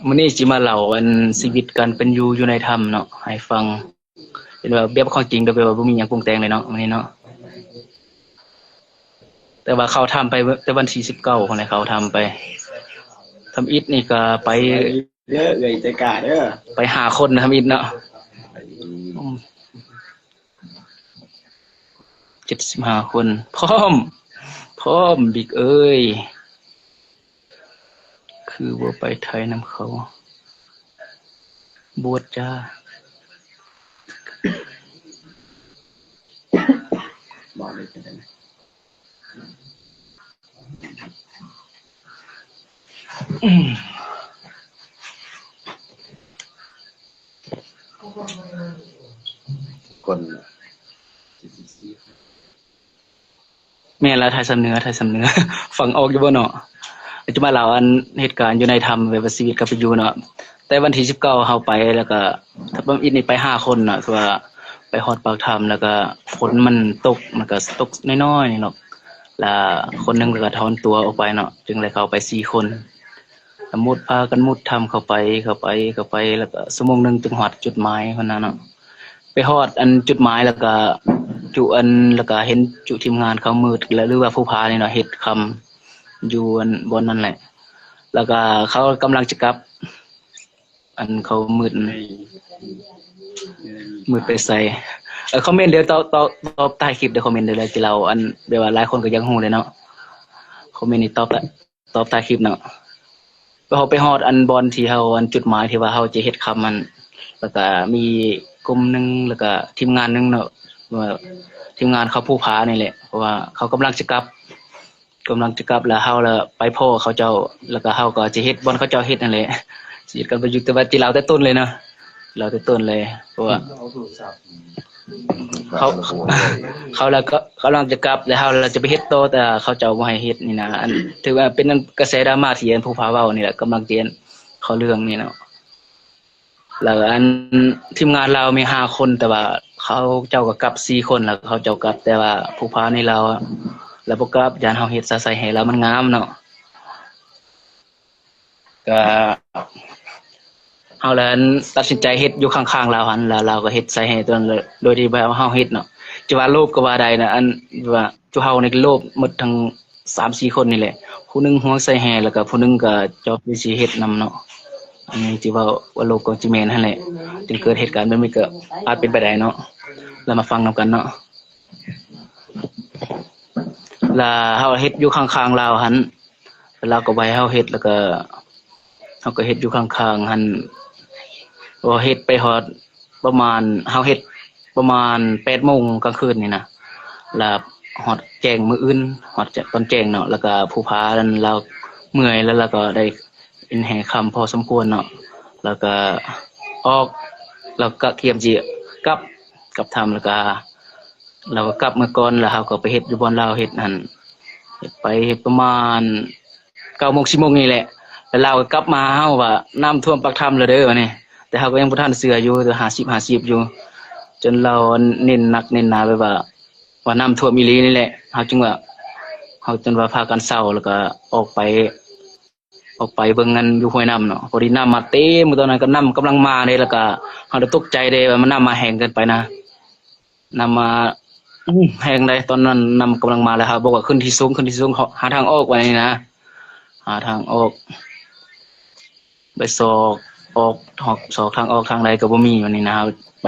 ມື້ນີ້ຊິມາເລົ່າອັນຊີວິດການເປັນຢູ່ ຢູ່ໃນຖ້ຳເນາະ ໃຫ້ຟັງ ເປັນວ່າແບບຂອງຈິງ ແບບວ່າບໍ່ມີຫຍັງປຸງແຕ່ງເລີຍເນາະ ມື້ນີ້ເນາະ. ແຕ່ວ່າເຂົ້າຖ້ຳໄປແຕ່ວັນທີສິບເກົ້າພຸ້ນແຫຼະ ເຂົ້າຖ້ຳໄປ. ທຳອິດນີ້ກໍໄປ ເດີ ເອື້ອຍໃຈກ້າເດີ ໄປຫ້າຄົນນະ ທຳອິດເນາະ. ອືມ ເຈັດສິບຫ້າຄົນ ພ້ອມ ພ້ອມ ບິກເອີຍ ຄືບໍ່ໄປໄທນຳເຂົາ ບວດຈ້າ. ຄົນ ແມ່ນລະ ໄທຊຳເໜືອ ໄທຊຳເໜືອ ຟັງອອກຢູ່ບໍ່ເນາະ? ຈະມາເລົ່າອັນເຫດການຢູ່ໃນຖ້ຳ ແບບວ່າຊີວິດການເປັນຢູ່ເນາະ. ແຕ່ວັນທີສິບເກົ້າເຮົາໄປ ແລ້ວກະທຳອິດນີ້ໄປຫ້າຄົນເນາະ ຄືວ່າໄປຮອດປາກຖ້ຳ ແລ້ວກະຝົນມັນຕົກ ມັນກະຕົກນ້ອຍໆນີ້ເນາະ ລະຄົນໜຶ່ງລະກະຖອນຕົວອອກໄປເນາະ ຈຶ່ງໄດ້ເຂົ້າໄປສີ່ຄົນ. ລະມຸດ ພາກັນມຸດຖ້ຳເຂົ້າໄປ ເຂົ້າໄປ ເຂົ້າໄປ ລະກະຊົ່ວໂມງໜຶ່ງຈຶ່ງຮອດຈຸດໝາຍພຸ້ນນະເນາະ. ໄປຮອດອັນຈຸດໝາຍ ລະກະຈຸອັນ ລະກະເຫັນຈຸທີມງານເຂົາມືດ ລະ ຫຼືວ່າພູຜານີ້ເນາະ ເຮັດຄຳຢູ່ອັນບ່ອນນັ້ນແຫຼະ. ລະກະເຂົາກຳລັງຈະກັບ ອັນເຂົາມືດ ມືດໄປໃສ? ເອີ ຄອມເມັນເດີ ຕອບ ຕອບ ຕອບໃຕ້ຄລິບເດີ ຄອມເມັນເດີ ລະຊິເລົ່າ ອັນແບບວ່າຫຼາຍຄົນກໍຢາກຮູ້ເລີຍເນາະ ຄອມເມັນນີ້ຕອບ ຕອບໃຕ້ຄລິບເນາະ. ເຮົາໄປຮອດອັນບ່ອນທີ່ເຮົາ ອັນຈຸດໝາຍທີ່ວ່າເຮົາຈະເຮັດຄຳຫັ້ນ ລະກະມີກຸ່ມໜຶ່ງ ລະກະທີມງານໜຶ່ງເນາະ ວ່າທີມງານເຂົາພູຜານີ້ແຫຼະ ເພາະວ່າເຂົາກຳລັງຈະກັບ ກຳລັງຈະກັບ ລະເຮົາລະໄປພໍ້ເຂົາເຈົ້າ ລະກະເຮົາກໍຈະເຮັດບ່ອນເຂົາເຈົ້າເຮັດຫັ້ນແຫຼະ ຊິເຮັດກັນໄປຢູ່ ແຕ່ວ່າຊິເລົ່າແຕ່ຕົ້ນເລີຍເນາະ ເລົ່າແຕ່ຕົ້ນເລີຍ ເພາະວ່າ ເຂົາ ເຂົາລະກໍກຳລັງຈະກັບ ແລ້ວເຮົາລະຈະໄປເຮັດຕໍ່ ແຕ່ເຂົາເຈົ້າບໍ່ໃຫ້ເຮັດນີ້ນະ. ອັນຖືວ່າເປັນກະແສດຣາມາທີ່ອັນພູຜາເວົ້ານີ້ແຫຼະ ກຳລັງຈະເຂົ້າເລື່ອງນີ້ເນາະ. ແລ້ວອັນທີມງານລາວມີຫ້າຄົນ ແຕ່ວ່າເຂົາເຈົ້າກໍກັບສີ່ຄົນ ແລ້ວເຂົາເຈົ້າກັບ ແຕ່ວ່າພູຜານີ້ລາວ ລາວບໍ່ກັບ ຢ້ານເຮົາເຮັດຊະໃສ່ໃຫ້ລາວມັນງາມເນາະ. ກະເຮົາລະຕັດສິນໃຈເຮັດຢູ່ຂ້າງໆລາວຫັ້ນ ລະລາວກໍເຮັດໃສ່ໃຫ້ໂດຍທີ່ແບບວ່າເຮົາເຮັດເນາະ ຈະວ່າໂລບກໍວ່າໄດ້ນະ ອັນວ່າຈຸເຮົານີ້ໂລບໝົດທັງສາມສີ່ຄົນນີ້ແຫຼະ ຜູ້ໜຶ່ງຫ່ວງໃສ່ແຮ່ ລະກະຜູ້ໜຶ່ງກະຈອບຢູ່ຊິເຮັດນຳເນາະ. ອັນນີ້ຊິເວົ້າວ່າໂລບກໍຊິແມ່ນຫັ້ນແຫຼະ ຈຶ່ງເກີດເຫດການແບບນີ້ກໍອາດເປັນໄປໄດ້ເນາະ. ລະມາຟັງນຳກັນເນາະ. ລະເຮົາເຮັດຢູ່ຂ້າງໆລາວຫັ້ນ ລາວກໍບໍ່ໃຫ້ເຮົາເຮັດ ລະກະເຮົາກໍເຮັດຢູ່ຂ້າງໆຫັ້ນ ພໍເຮັດໄປຮອດປະມານ ເຮົາເຮັດປະມານແປດໂມງກາງຄືນນີ້ນະ ລະຮອດແຈ້ງມື້ອື່ນ ຮອດຕອນແຈ້ງເນາະ ລະກະພູຜານັ້ນລາວເມື່ອຍ ລະລາວກໍໄດ້ເປັນແຮ່ຄ່ຳພໍສົມຄວນເນາະ ລະກະອອກ ລະກະກຽມຊິກັບ ກັບຖ້ຳ ລະກະ ລາວກໍກັບເມືອກ່ອນ ລະເຮົາກໍໄປເຮັດຢູ່ບ່ອນລາວເຮັດຫັ້ນ ເຮັດໄປເຮັດປະມານເກົ້າໂມງ ສິບໂມງນີ້ແຫຼະ ລະລາວກໍກັບມາຫາເຮົາວ່າ ນ້ຳຖ້ວມປາກຖ້ຳແລ້ວເດີ ວ່ານີ້ ແຕ່ເຮົາກໍຍັງບໍ່ທັນເຊື່ອຢູ່ ແຕ່ຫ້າສິບຫ້າສິບຢູ່ ຈົນລາວເນັ້ນໜັກເນັ້ນໜາແບບວ່າ ວ່ານ້ຳຖ້ວມອີ່ຫຼີນີ້ແຫຼະ ເຮົາຈຶ່ງວ່າ ເຮົາຈົນວ່າພາກັນເຊົາ ລະກະອອກໄປ ອອກໄປເບິ່ງອັນຢູ່ຫ້ວຍນ້ຳເນາະ ພໍດີນ້ຳມາເຕັມ ຕອນນັ້ນກໍນ້ຳກຳລັງມາເດ້ ລະກະເຮົາໄດ້ຕົກໃຈເດ້ວ່າມັນນ້ຳມາແຮງເກີນໄປນະ ນ້ຳມາ ອື ແຮງໃດ໋ ຕອນນັ້ນນ້ຳກຳລັງມາ ລະເຮົາບອກວ່າຂຶ້ນທີ່ສູງ ຂຶ້ນທີ່ສູງ ຫາທາງອອກ ວ່ານີ້ນະ ຫາທາງອອກ ໄປຊອກອອກ ຊອກທາງອອກທາງໃດກໍບໍ່ມີ ວ່ານີ້ນະ ເຮົາໄປ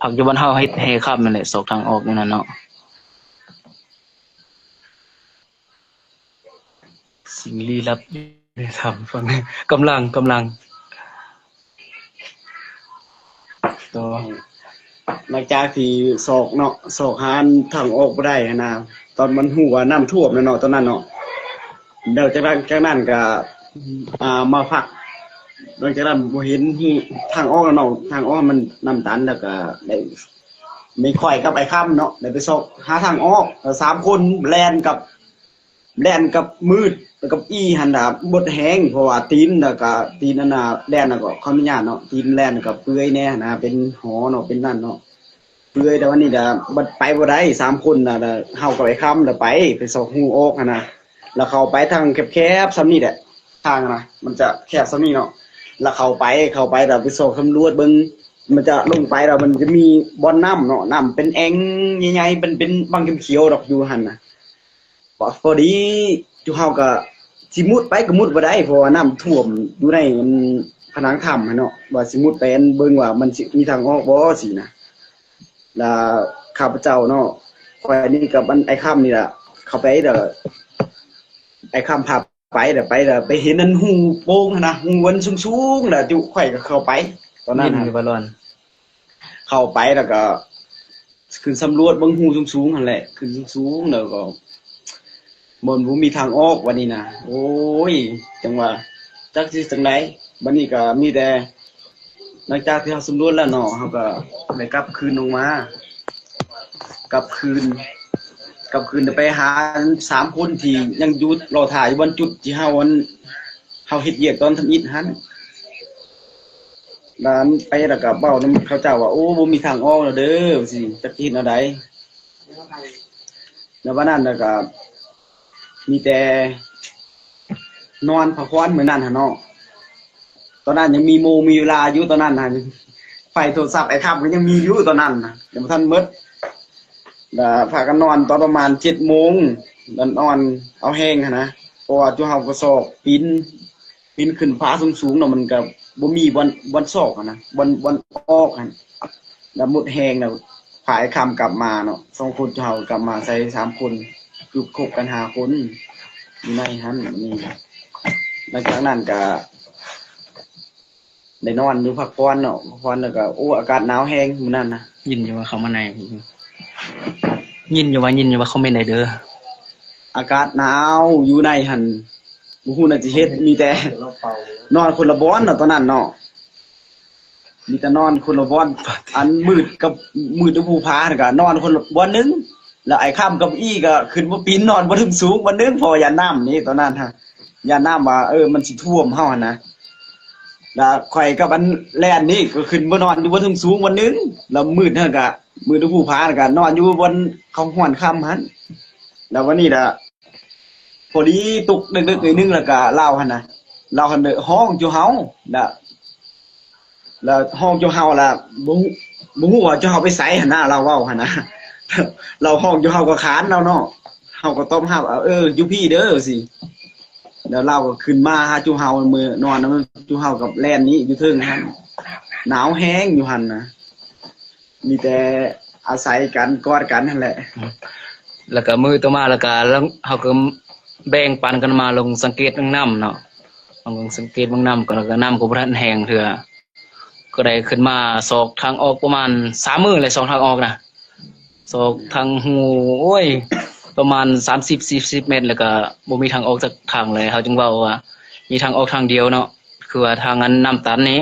ພັກຢູ່ບ່ອນເຮົາເຮັດແຮ່ຄ່ຳນັ້ນແຫຼະ ຊອກທາງອອກຢູ່ນັ້ນເນາະ. ສິ່ງລີ້ລັບຢູ່ໃນຖ້ຳຝັ່ງ ກຳລັງ ກຳລັງ ຕໍ່ ຫຼັງຈາກທີ່ຊອກເນາະ ຊອກຫາທາງອອກບໍ່ໄດ້ຫັ້ນນະ ຕອນມັນຮູ້ວ່ານ້ຳຖ້ວມແລ້ວເນາະ ຕອນນັ້ນເນາະ ແລ້ວຈາກນັ້ນ ຈາກນັ້ນກະ ອ່າ ມາພັກ ຫຼັງຈາກນັ້ນບໍ່ເຫັນທາງອອກແລ້ວເນາະ ທາງອອກມັນນ້ຳຕັນ ແລ້ວກະໄດ້ ມີຂ້ອຍກັບອ້າຍຄຳເນາະ ໄດ້ໄປຊອກຫາທາງອອກ ແລ້ວສາມຄົນແລ່ນກັບ ແລ່ນກັບມືດ ກັບອີ່ຫັ້ນນະ ໝົດແຮງ ເພາະວ່າຕີນນະກະ ຕີນອັນນະ ແລ່ນນະກໍຂໍອະນຸຍາດເນາະ ຕີນແລ່ນນະກະເປື່ອຍແດ່ຫັ້ນນະ ເປັນຫໍເນາະ ເປັນນັ້ນເນາະ ເປື່ອຍ ແຕ່ວ່ານີ້ນະ ບັດໄປບໍ່ໄດ້ ສາມຄົນນະ ເຮົາກັບອ້າຍຄຳລະໄປ ໄປຊອກຮູອອກຫັ້ນນະ ລະເຂົ້າໄປທາງແຄບໆສ່ຳນີ້ແຫຼະ ທາງນະ ມັນຈະແຄບສ່ຳນີ້ເນາະ ແລ້ວເຂົ້າໄປ ເຂົ້າໄປແລ້ວໄປຊອກສຳຫຼວດເບິ່ງ ມັນຈະລົງໄປແລ້ວມັນຈະມີບ່ອນນ້ຳເນາະ ນ້ຳເປັນແອ່ງໃຫຍ່ໆ ເປັນ ເປັນບາງຂຽວໆດອກຢູ່ຫັ້ນນະ. ພໍ ພໍດີຈຸເຮົາກໍຊິມຸດໄປກໍມຸດບໍ່ໄດ້ ເພາະວ່ານ້ຳຖ້ວມຢູ່ໃນອັນຜະໜັງຖ້ຳຫັ້ນເນາະ ວ່າຊິມຸດໄປອັນເບິ່ງວ່າມັນຊິມີທາງອອກບໍ່ຊີ້ນະ. ແລ້ວຂ້າພະເຈົ້າເນາະ ຂ້ອຍນີ້ກັບອັນອ້າຍຄຳນີ້ລະ ເຂົ້າໄປແລ້ວ ອ້າຍຄຳພາ ໄປແລ້ວ ໄປແລ້ວໄປເຫັນອັນຮູໂປ່ງຫັ້ນນະ ຮູອັນສູງໆ ແລ້ວຈຸຂ້ອຍກໍເຂົ້າໄປຕອນນັ້ນຫັ້ນ ເຂົ້າໄປແລ້ວກໍຂຶ້ນສຳຫຼວດເບິ່ງຮູສູງໆຫັ້ນແຫຼະ ຂຶ້ນສູງໆ ແລ້ວກໍມັນບໍ່ມີທາງອອກບັດນີ້ນະ. ໂອ້ຍ ຈັ່ງວ່າຈັກຊິຈັ່ງໃດ ບັດນີ້ກໍມີແຕ່ ຫຼັງຈາກທີ່ເຮົາສຳຫຼວດແລ້ວເນາະ ເຮົາກໍໄດ້ກັບຄືນລົງມາ ກັບຄືນ ກັບຄືນໄປຫາສາມຄົນທີ່ຍັງຢູ່ລໍຖ້າຢູ່ບ່ອນຈຸດທີ່ເຮົາອັນ ເຮົາເຮັດວຽກຕອນທຳອິດຫັ້ນ. ແລ້ວໄປແລ້ວກໍເວົ້ານຳເຂົາເຈົ້າວ່າ ໂອ້ ບໍ່ມີທາງອອກແລ້ວເດີ ວ່າຊີ້ ຈັກຊິເຮັດແນວໃດ. ແລ້ວວັນນັ້ນແລ້ວກໍມີແຕ່ນອນພັກຜ່ອນມື້ນັ້ນຫັ້ນເນາະ. ຕອນນັ້ນຍັງມີໂມງມີເວລາຢູ່ຕອນນັ້ນຫັ້ນ ໄຟໂທລະສັບອ້າຍຄຳກໍຍັງມີຢູ່ຕອນນັ້ນນະ ຍັງບໍ່ທັນໝົດ. ແລ້ວພາກັນນອນຕອນປະມານເຈັດໂມງ ແລ້ວນອນເອົາແຮງຫັ້ນນະ ເພາະວ່າຈຸເຮົາກໍຊອກປີນ ປີນຂຶ້ນຜາສູງໆເນາະ ມັນກໍບໍ່ມີບ່ອນ ບ່ອນຊອກຫັ້ນນະ ບ່ອນ ບ່ອນອອກຫັ້ນ. ແລ້ວໝົດແຮງແລ້ວ ພາອ້າຍຄຳກັບມາເນາະ ສອງຄົນເຮົາກັບມາໃສ່ສາມຄົນ ຄືຄົບກັນຫ້າຄົນຢູ່ໃນຫັ້ນ. ນີ້ ຫຼັງຈາກນັ້ນກະໄດ້ນອນຢູ່ພັກຜ່ອນເນາະ ພັກຜ່ອນແລ້ວກະ ໂອ້ ອາກາດໜາວແຮງມື້ນັ້ນນະ. ຍິນຢູ່ວ່າເຂົ້າມາໃນ ຍິນຢູ່ວ່າ ຍິນຢູ່ວ່າ ຄອມເມັນໄດ້ເດີ. ອາກາດໜາວຢູ່ໃນຫັ້ນ ບໍ່ຮູ້ແນວຊິເຮັດ ມີແຕ່ນອນຄົນລະບ່ອນເນາະ ຕອນນັ້ນເນາະ. ມີແຕ່ນອນຄົນລະບ່ອນ ອັນມືດກັບ ມືດຢູ່ພູຜາຫັ້ນກະນອນຄົນລະບ່ອນໜຶ່ງ ແລ້ວອ້າຍຄຳກັບອີ່ກໍຂຶ້ນມາປີນນອນບ່ອນເທິງສູງບ່ອນໜຶ່ງ ເພາະວ່າຢ້ານນ້ຳນີ້ຕອນນັ້ນຫັ້ນ ຢ້ານນ້ຳວ່າ ເອີ ມັນຊິຖ້ວມເຮົາຫັ້ນນະ. ແລ້ວຂ້ອຍກັບອັນແລນນີ້ກໍຂຶ້ນມານອນຢູ່ບ່ອນເທິງສູງບ່ອນໜຶ່ງ ແລ້ວມືດຫັ້ນກະ ມືດຢູ່ພູຜາຫັ້ນກະນອນຢູ່ບ່ອນເຂົາຮ້ອນຄ່ຳຫັ້ນ. ແລ້ວວັນນີ້ລະ ພໍດີຕົກດຶກໆໜ້ອຍໜຶ່ງ ແລ້ວກະລາວຫັ້ນນະ ລາວຫັ້ນເດີຮ້ອງຈຸເຮົາ ແລ້ວ ແລ້ວຮ້ອງຈຸເຮົາ ແລ້ວບໍ່ ບໍ່ຮູ້ວ່າຈຸເຮົາໄປໃສຫັ້ນນະ ລາວເວົ້າຫັ້ນນະ. ລາວຮ້ອງຈຸເຮົາກໍຂານລາວເນາະ ເຮົາກໍຕອບຮັບ ເອີ ຢູ່ພີ້ເດີ ຊີ້. ແລ້ວລາວກໍຂຶ້ນມາຫາຈຸເຮົາ ມື້ນອນນຳຈຸເຮົາກັບແລນນີ້ຢູ່ເທິງຫັ້ນ ໜາວແຮງຢູ່ຫັ້ນນະ. ມີແຕ່ອາໄສກັນ ກອດກັນຫັ້ນແຫຼະ. ແລ້ວກໍມື້ຕໍ່ມາ ແລ້ວກໍເຮົາກໍແບ່ງປັນກັນມາລົງສັງເກດເບິ່ງນ້ຳເນາະ ລົງສັງເກດເບິ່ງນ້ຳ ກໍ ແລ້ວກໍນ້ຳກໍບໍ່ທັນແຫ້ງເທື່ອ ກໍໄດ້ຂຶ້ນມາຊອກທາງອອກປະມານສາມມື້ແຫຼະ ຊອກທາງອອກນະ ຊອກທາງຮູ ໂອ້ຍ ປະມານສາມສິບ ສີ່ສິບແມັດ ແລ້ວກໍບໍ່ມີທາງອອກຈັກທາງເລີຍ ເຮົາຈຶ່ງເວົ້າວ່າມີທາງອອກທາງດຽວເນາະ ຄືວ່າທາງອັນນ້ຳຕັນນີ້.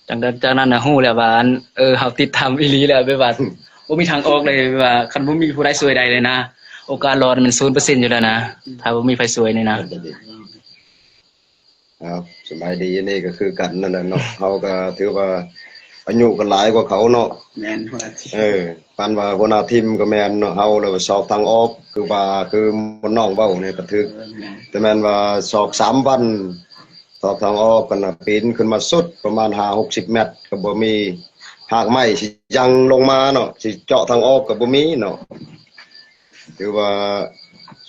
ຫຼັງຈາກ ຈາກນັ້ນນະ ຮູ້ແລ້ວວ່າ ອັນ ເອີ ເຮົາຕິດຖ້ຳອີ່ຫຼີແລ້ວ ແບບວ່າ ບໍ່ມີທາງອອກເລີຍ ແບບວ່າ ຄັນບໍ່ມີຜູ້ໃດຊ່ວຍໄດ້ເລີຍນະ ໂອກາດລອດມັນສູນເປີເຊັນຢູ່ແລ້ວນະ ຖ້າບໍ່ມີໃຜຊ່ວຍນີ້ນະ. ຄຣັບ ສະບາຍດີ ອັນນີ້ກໍຄືກັນນັ້ນແຫຼະເນາະ ເຮົາກໍຖືວ່າອາຍຸກໍຫຼາຍກວ່າເຂົາເນາະ. ແມ່ນ ຫົວໜ້າທີມ ເອີ ປານວ່າຫົວໜ້າທີມກໍແມ່ນເນາະ ເຮົາແລ້ວຊອກທາງອອກ ຄືວ່າ ຄືໝູ່ນ້ອງເວົ້ານີ້ກໍຖືກ ເອີ ແມ່ນ ແຕ່ແມ່ນວ່າຊອກສາມວັນ ຊອກທາງອອກກັນນະ ປີນຂຶ້ນມາສຸດປະມານຫ້າຫົກສິບແມັດ ກໍບໍ່ມີຮາກໄມ້ຊິຍັງລົງມາເນາະ ຊິເຈາະທາງອອກກໍບໍ່ມີເນາະ. ຖືວ່າ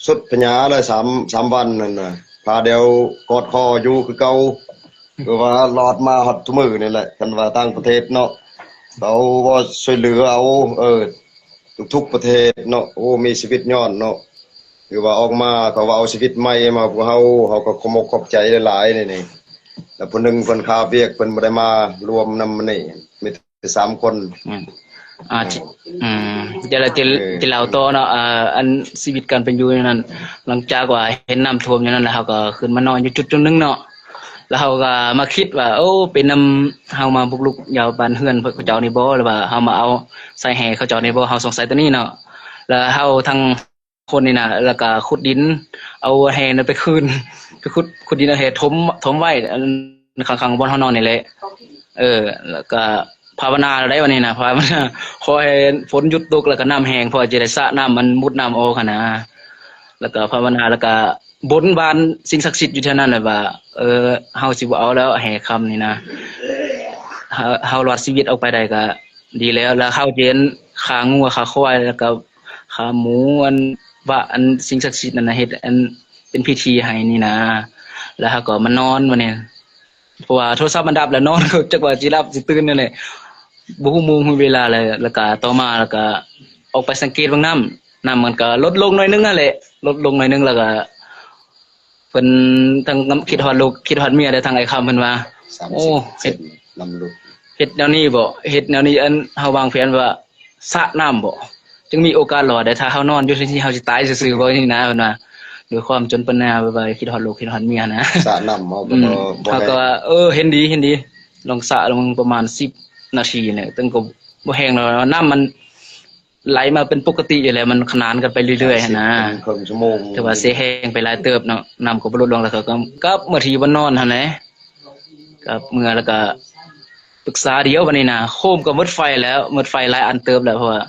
ສຸດພະຍາເລີຍ ສາມ ສາມວັນນັ້ນນະ ພາດຽວກອດຄໍຢູ່ຄືເກົ່າ ຄືວ່າລອດມາຮອດທຸກມື້ນີ້ແຫຼະ. ຄັນວ່າຕ່າງປະເທດເນາະ ເຂົາບໍ່ຊ່ວຍເຫຼືອເອົາ ເອີ ທຸກໆປະເທດເນາະ ໂອ້ ມີຊີວິດຍ້ອນເນາະ ຄືວ່າອອກມາ ເຂົາວ່າເອົາຊີວິດໃໝ່ມາໃຫ້ພວກເຮົາ ເຮົາກໍຂອບອົກຂອບໃຈຫຼາຍໆ ນີ້ ນີ້ ແລ້ວຜູ້ໜຶ່ງເພິ່ນຄາວຽກ ເພິ່ນບໍ່ໄດ້ມາລວມນຳມື້ນີ້ ມີແຕ່ສາມຄົນ. ອືມ ອ່າ ອືມ ອືມ ຈະ ຈະ ເອີ ຈະເລົ່າຕໍ່ເນາະ ອ່າ ອັນຊີວິດການເປັນຢູ່ນັ້ນ ຫຼັງຈາກວ່າເຫັນນ້ຳຖ້ວມຢູ່ນັ້ນແລ້ວ ເຮົາກໍຂຶ້ນມານອນຢູ່ຈຸດ ຈຸດໜຶ່ງເນາະ ແລ້ວເຮົາກໍມາຄິດວ່າ ໂອ້ ເປັນນຳເຮົາມາບຸກລຸກຢາວບ້ານເຮືອນເຂົາເຈົ້ານີ້ບໍ່ ຫຼືວ່າເຮົາມາເອົາໄສ້ແຮ່ເຂົາເຈົ້ານີ້ບໍ່ ເຮົາສົງໄສຕົວນີ້ເນາະ ແລ້ວເຮົາທັງ ຄົນນີ້ນະ ແລ້ວກະຂຸດດິນ ເອົາແຮ່ນັ້ນໄປຄືນ ໄປຂຸດ ຂຸດດິນເອົາແຮ່ຖົມ ຖົມໄວ້ ອັນ ຂ້າງໆບ່ອນເຮົານອນນີ້ແຫຼະ ເອີ ແລ້ວກະພາວະນາແລ້ວໃດ໋ ບັດນີ້ນະ ພາວະນາ ຂໍໃຫ້ຝົນຢຸດຕົກ ແລ້ວກະນ້ຳແຫ້ງ ເພາະຈະໄດ້ສະນ້ຳ ມັນມຸດນ້ຳອອກຫັ້ນນະ ແລ້ວກະພາວະນາ ແລ້ວກະ ບົນບານສິ່ງສັກສິດຢູ່ແຖວນັ້ນແຫຼະວ່າ ເອີ ເຮົາຊິບໍ່ເອົາແລ້ວ ແຮ່ຄຳນີ້ນະ ເຮົາ ເຮົາລອດຊີວິດອອກໄປໄດ້ກະດີແລ້ວ ແລ້ວເຮົາຈະເຫັນຂ້າງົວຂ້າຄວາຍ ແລ້ວກະຂ້າໝູ ອັນ ວະ ອັນ ສິ່ງສັກສິດນັ້ນນະ ເຮັດ ອັນ ເປັນພິທີໃຫ້ນີ້ນະ ແລ້ວເຮົາກໍມານອນ ບາດນີ້ ເພາະວ່າໂທລະສັບມັນດັບແລ້ວ ນອນກໍຈັກວ່າຊິຫຼັບຊິຕື່ນນັ້ນແຫຼະ ບໍ່ຮູ້ໂມງຮູ້ເວລາແລ້ວ. ແລ້ວກະຕໍ່ມາ ແລ້ວກະອອກໄປສັງເກດເບິ່ງນ້ຳ ນ້ຳມັນກະລົດລົງໜ້ອຍໜຶ່ງຫັ້ນແຫຼະ ລົດລົງໜ້ອຍໜຶ່ງ ແລ້ວກະເພິ່ນທັງຄິດຮອດລູກ ຄິດຮອດເມຍ ແລະທັງອ້າຍຄຳເພິ່ນວ່າ ໂອ້ ເຮັດ ເຮັດແນວນີ້ບໍ ເຮັດແນວນີ້ ອັນ ເຮົາວາງແຜນວ່າ ສະນ້ຳບໍ ຈຶ່ງມີໂອກາດລອດໄດ້ ຖ້າເຮົານອນຢູ່ທີ່ນີ້ ເຮົາຊິຕາຍຊື່ໆບໍ ນີ້ນະ ເພິ່ນວ່າ ດ້ວຍຄວາມຈົນປັນຍາ ແບບວ່າຄິດຮອດລູກ ຄິດຮອດເມຍນະ ສະນ້ຳເຮົາກໍ ອືມ ບໍ່ ເຮົາກໍວ່າ ເອີ ເຫັນດີ ເຫັນດີ ລອງສະລອງປະມານສິບນາທີນີ້ ເຖິງກໍບໍ່ແຮງດອກ ນ້ຳມັນໄຫຼມາເປັນປົກກະຕິຢູ່ແລ້ວ ມັນຂະໜານກັນໄປເລື້ອຍໆຫັ້ນນະ ເປັນເຄິ່ງຊົ່ວໂມງ ຖືວ່າເສຍແຮງໄປຫຼາຍເຕີບເນາະ ນ້ຳກໍບໍ່ລົດລົງ ແລ້ວເຂົາກໍກັບມາທີ່ບ່ອນນອນຫັ້ນແຫຼະ ກັບເມືອ ແລ້ວກໍ ປຶກສາດຽວບັດນີ້ນະ ໂຮມກໍໝົດໄຟແລ້ວ ໝົດໄຟຫຼາຍອັນເຕີບແລ້ວ ເພາະວ່າ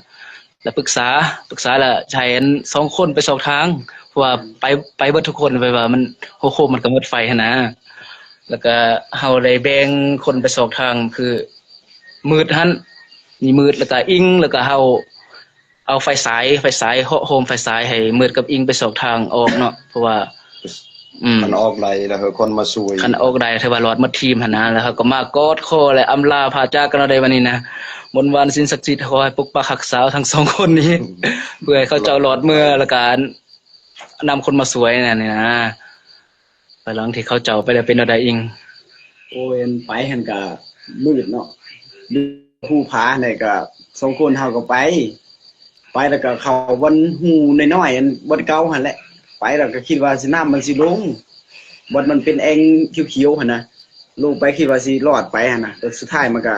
ແລ້ວປຶກສາ ປຶກສາແລ້ວໃຫ້ອັນສອງຄົນໄປສອກທາງ ເພາະວ່າໄປ ໄປເບິດທຸກຄົນ ແບບວ່າມັນ ໂຮມມັນກໍໝົດໄຟຫັ້ນນະ ແລ້ວກໍເຮົາໄດ້ແບ່ງຄົນໄປສອກທາງ ຄືມືດຫັ້ນ ມີມືດ ແລ້ວກໍອິງ ແລ້ວກໍເຮົາ ເອົາໄຟສາຍ ໄຟສາຍ ເຫາະໂຮມໄຟສາຍໃຫ້ມືດກັບອິງໄປສອກທາງອອກເນາະ ເພາະວ່າ ອືມ ຄັນອອກໄດ້ແລ້ວ ເຮົາຄົນມາຊ່ວຍ ຄັນອອກໄດ້ຖືວ່າລອດໝົດທີມຫັ້ນນະ ແລ້ວເຮົາກໍມາກອດຄໍ ແລະ ອຳລາພາຈາກກັນເອົາໄດ້ບັດນີ້ນະ ບົນບານສິ່ງສັກສິດ ຂໍໃຫ້ປົກປັກຮັກສາທັງສອງຄົນນີ້ ເພື່ອໃຫ້ເຂົາເຈົ້າລອດເມືອ ແລ້ວກະນຳຄົນມາຊ່ວຍນັ້ນນີ້ນະ ພາຍຫຼັງທີ່ເຂົາເຈົ້າໄປແລ້ວເປັນແນວໃດອີງ? ໂອ້ຍ ໄປຫັ້ນກະມືດເນາະ ພູຜາຫັ້ນແຫຼະ ກະສອງຄົນເຮົາກໍໄປ ໄປແລ້ວກໍເຂົ້າບ່ອນຮູນ້ອຍໆ ອັນບ່ອນເກົ່າຫັ້ນແຫຼະ ໄປແລ້ວກໍຄິດວ່າຊິ ນ້ຳມັນຊິລົງ ບ່ອນມັນເປັນແອ່ງຂຽວໆຫັ້ນນະ ລົງໄປຄິດວ່າຊິລອດໄປຫັ້ນນະ ແຕ່ສຸດທ້າຍມັນກໍ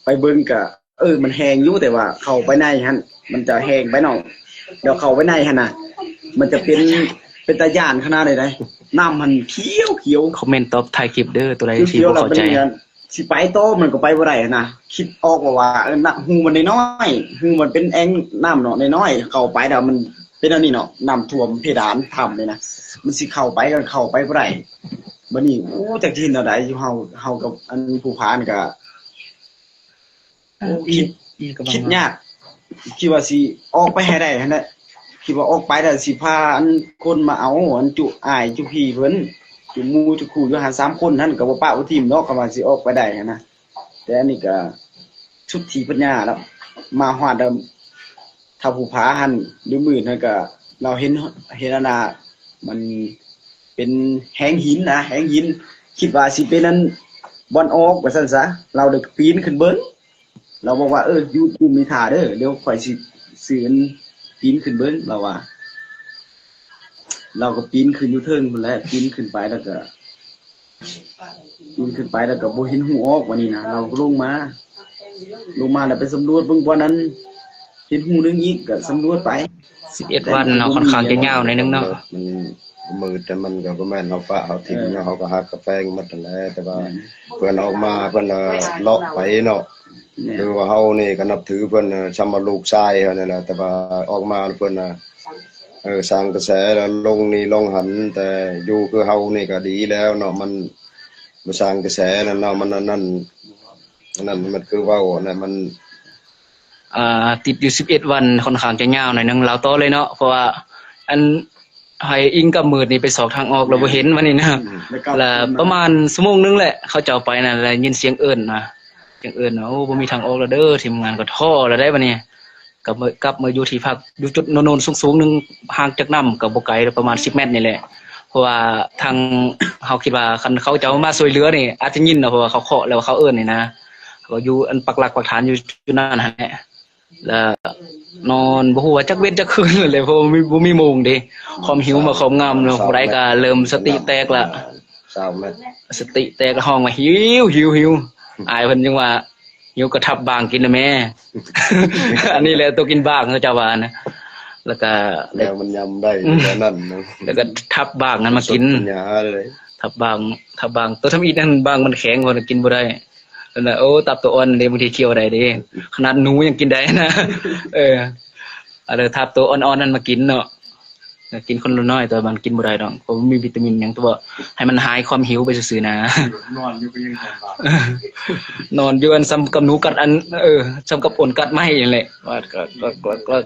ໄປເບິ່ງກໍ ເອີ ມັນແຫ້ງຢູ່ ແຕ່ວ່າເຂົ້າໄປໃນຫັ້ນ ມັນຈະແຫ້ງໄປເນາະ ແລ້ວເຂົ້າໄປໃນຫັ້ນນະ ມັນຈະເປັນ ເປັນຕາຢ້ານຂະໜາດໃດໃດ ນ້ຳຫັ້ນຂຽວໆ ຄອມເມັນຕອບທ້າຍຄລິບເດີ ຕົວໃດທີ່ບໍ່ເຂົ້າໃຈ ຂຽວໆ ແລ້ວມັນ ຊິໄປຕໍ່ມັນກໍໄປບໍ່ໄດ້ຫັ້ນນະ ຄິດອອກແລ້ວວ່າ ເອີ ນະ ຮູມັນນ້ອຍໆ ຮູມັນເປັນແອ່ງນ້ຳເນາະ ນ້ອຍໆ ເຂົ້າໄປແລ້ວມັນເປັນອັນນີ້ເນາະ ນ້ຳຖ້ວມເພດານຖ້ຳນີ້ນະ ມັນຊິເຂົ້າໄປກໍເຂົ້າໄປບໍ່ໄດ້ ບັດນີ້ ໂອ້ ຈັກຊິເຮັດແນວໃດ ຢູ່ເຮົາ ເຮົາກັບອັນຜູ້ພານກໍ ໂອ້ ຄິດ ຄິດຍາກ ຄິດວ່າຊິອອກໄປໃຫ້ໄດ້ຫັ້ນແຫຼະ ຄິດວ່າອອກໄປແລ້ວຊິພາອັນຄົນມາເອົາ ອັນຈຸອ້າຍຈຸພີ່ເພິ່ນ ຈຸໝູ່ຈຸຄູ່ຢູ່ຫັ້ນ ສາມຄົນຫັ້ນ ກໍບໍ່ປະບໍ່ຖິ້ມດອກ ຄັນວ່າຊິອອກໄປໄດ້ຫັ້ນນະ ແຕ່ອັນນີ້ກໍສຸດທີ່ປັນຍາແລ້ວ ມາຮອດແລ້ວ ທ້າວພູຜາຫັ້ນ ຫຼື ໝື່ນຫັ້ນກໍ ລາວເຫັນ ເຫັນອັນນ່າ ມັນເປັນແຮງຫີນນະ ແຮງຫີນ ຄິດວ່າຊິເປັນອັນບ່ອນອອກວ່າຊັ້ນຊະ ລາວໄດ້ປີນຂຶ້ນເບິ່ງ ລາວບອກວ່າ ເອີ ຢູ່ລຸ່ມນີ້ຖ້າເດີ ດຽວຂ້ອຍຊິ ຊິອັນປີນຂຶ້ນເບິ່ງ ລາວວ່າ ລາວກໍປີນຂຶ້ນຢູ່ເທິງພຸ້ນແຫຼະ ປີນຂຶ້ນໄປແລ້ວກໍ ປີນຂຶ້ນໄປແລ້ວກໍບໍ່ເຫັນຮູອອກ ບາດນີ້ນະ ລາວກໍລົງມາ ລົງມາແລ້ວໄປສຳຫຼວດເບິ່ງບ່ອນນັ້ນ ເຫັນຮູໜຶ່ງອີກ ກໍສຳຫຼວດໄປ ສິບເອັດວັນເນາະ ຂ້ອນຂ້າງຈະຍາວໜ້ອຍໜຶ່ງເນາະ ມັນມືດ ແຕ່ມັນກໍບໍ່ແມ່ນເຮົາປະເຮົາຖິ້ມເນາະ ເອີ ເຮົາກໍຮັກກໍແພງໝົດຫັ້ນແຫຼະ ແຕ່ວ່າ ແມ່ນ ເພິ່ນອອກມາ ເພິ່ນ ເອີ ເລາະໄປເນາະ ແມ່ນ ຄືວ່າເຮົານີ້ກໍນັບຖືເພິ່ນ ເອີ ສ່ຳວ່າລູກຊາຍເຮົານີ້ແຫຼະ ແຕ່ວ່າອອກມາເພິ່ນ ເອີ ສ້າງກະແສແລ້ວລົງນີ້ລົງຫັ້ນ ແຕ່ຢູ່ຄືເຮົານີ້ກໍດີແລ້ວເນາະ ມັນບໍ່ສ້າງກະແສແລ້ວເນາະ ມັນອັນນັ້ນ ອັນນັ້ນມັນຄືເວົ້າຫັ້ນນະ ມັນ ອ່າ ຕິດຢູ່ສິບເອັດວັນ ຂ້ອນຂ້າງຈະຍາວໜ້ອຍໜຶ່ງ ເລົ່າຕໍ່ເລີຍເນາະ ເພາະວ່າ ອັນ ໃຫ້ອິງກັບມືດນີ້ໄປຊອກທາງອອກແລ້ວບໍ່ເຫັນ ບາດນີ້ນະ ອືມ ແລ້ວປະມານຊົ່ວໂມງໜຶ່ງແຫຼະ ເຂົາເຈົ້າໄປນັ້ນ ໄດ້ຍິນສຽງເອີ້ນນະ ສຽງເອີ້ນນະ ໂອ້ ບໍ່ມີທາງອອກແລ້ວເດີ ທີມງານກໍທໍ້ແລ້ວໃດ໋ ບາດນີ້ ກັບມາ ກັບມາຢູ່ທີ່ພັກ ຢູ່ຈຸດໂນນໆສູງໆໜຶ່ງ ຫ່າງຈາກນ້ຳກໍບໍ່ໄກ ປະມານສິບແມັດນີ້ແຫຼະ ເພາະວ່າທາງເຮົາຄິດວ່າ ຄັນເຂົາເຈົ້າມາຊ່ວຍເຫຼືອນີ້ ອາດຈະຍິນເນາະ ເພາະວ່າເຂົາເຄາະແລ້ວເຂົາເອີ້ນນີ້ນະ ເຂົາຢູ່ອັນປັກຫຼັກປັກຖານຢູ່ຈຸດນັ້ນຫັ້ນແຫຼະ ແລ້ວນອນບໍ່ຮູ້ວ່າຈັກເວັນຈັກຄືນແຫຼະ ເພາະວ່າບໍ່ມີ ບໍ່ມີໂມງເດ້ ຄວາມຫິວມາຄອບງຳເນາະ ຜູ້ໃດກໍເລີ່ມສະຕິແຕກລະ ຊາວແມັດ ສະຕິແຕກ ຮ້ອງວ່າ ຫິວ ຫິວ ຫິວ ອ້າຍເພິ່ນຍັງວ່າ ຫິວກໍທັບບາງກິນນະແມ່ ອັນນີ້ແຫຼະໂຕກິນບາງ ເຂົາເຈົ້າວ່ານະ ແລ້ວກໍ ແລ້ວມັນຍຳໄດ້ ອືມ ແນວນັ້ນນະ ແລ້ວກໍທັບບາງນັ້ນມາກິນ ສົດປັນຍາເລີຍ ທັບບາງ ທັບບາງ ໂຕທຳອິດຫັ້ນບາງມັນແຂງ ເພິ່ນກິນບໍ່ໄດ້ ນັ້ນນະ ໂອ້ ຕັບໂຕອ່ອນເດ້ ບາງທີຄຽວໄດ້ເດ້ ຂະໜາດໜູຍັງກິນໄດ້ນະ ເອີ ເອົາເລີຍ ທັບໂຕອ່ອນໆນັ້ນມາກິນເນາະ ກໍກິນຄົນລະໜ້ອຍ ແຕ່ວ່າມັນກິນບໍ່ໄດ້ດອກ ເພາະມັນມີວິຕາມິນຫຍັງ ແຕ່ວ່າໃຫ້ມັນຫາຍຄວາມຫິວໄປຊື່ໆນະ. ນອນຢູ່ກໍຍັງນອນບາດ ນອນຢູ່ອັນສ່ຳກັບໜູກັດອັນ ເອີ ສ່ຳກັບອົນກັດໄມ້ນັ້ນແຫຼະ ວ່າກະ ກະ ກະ ກະ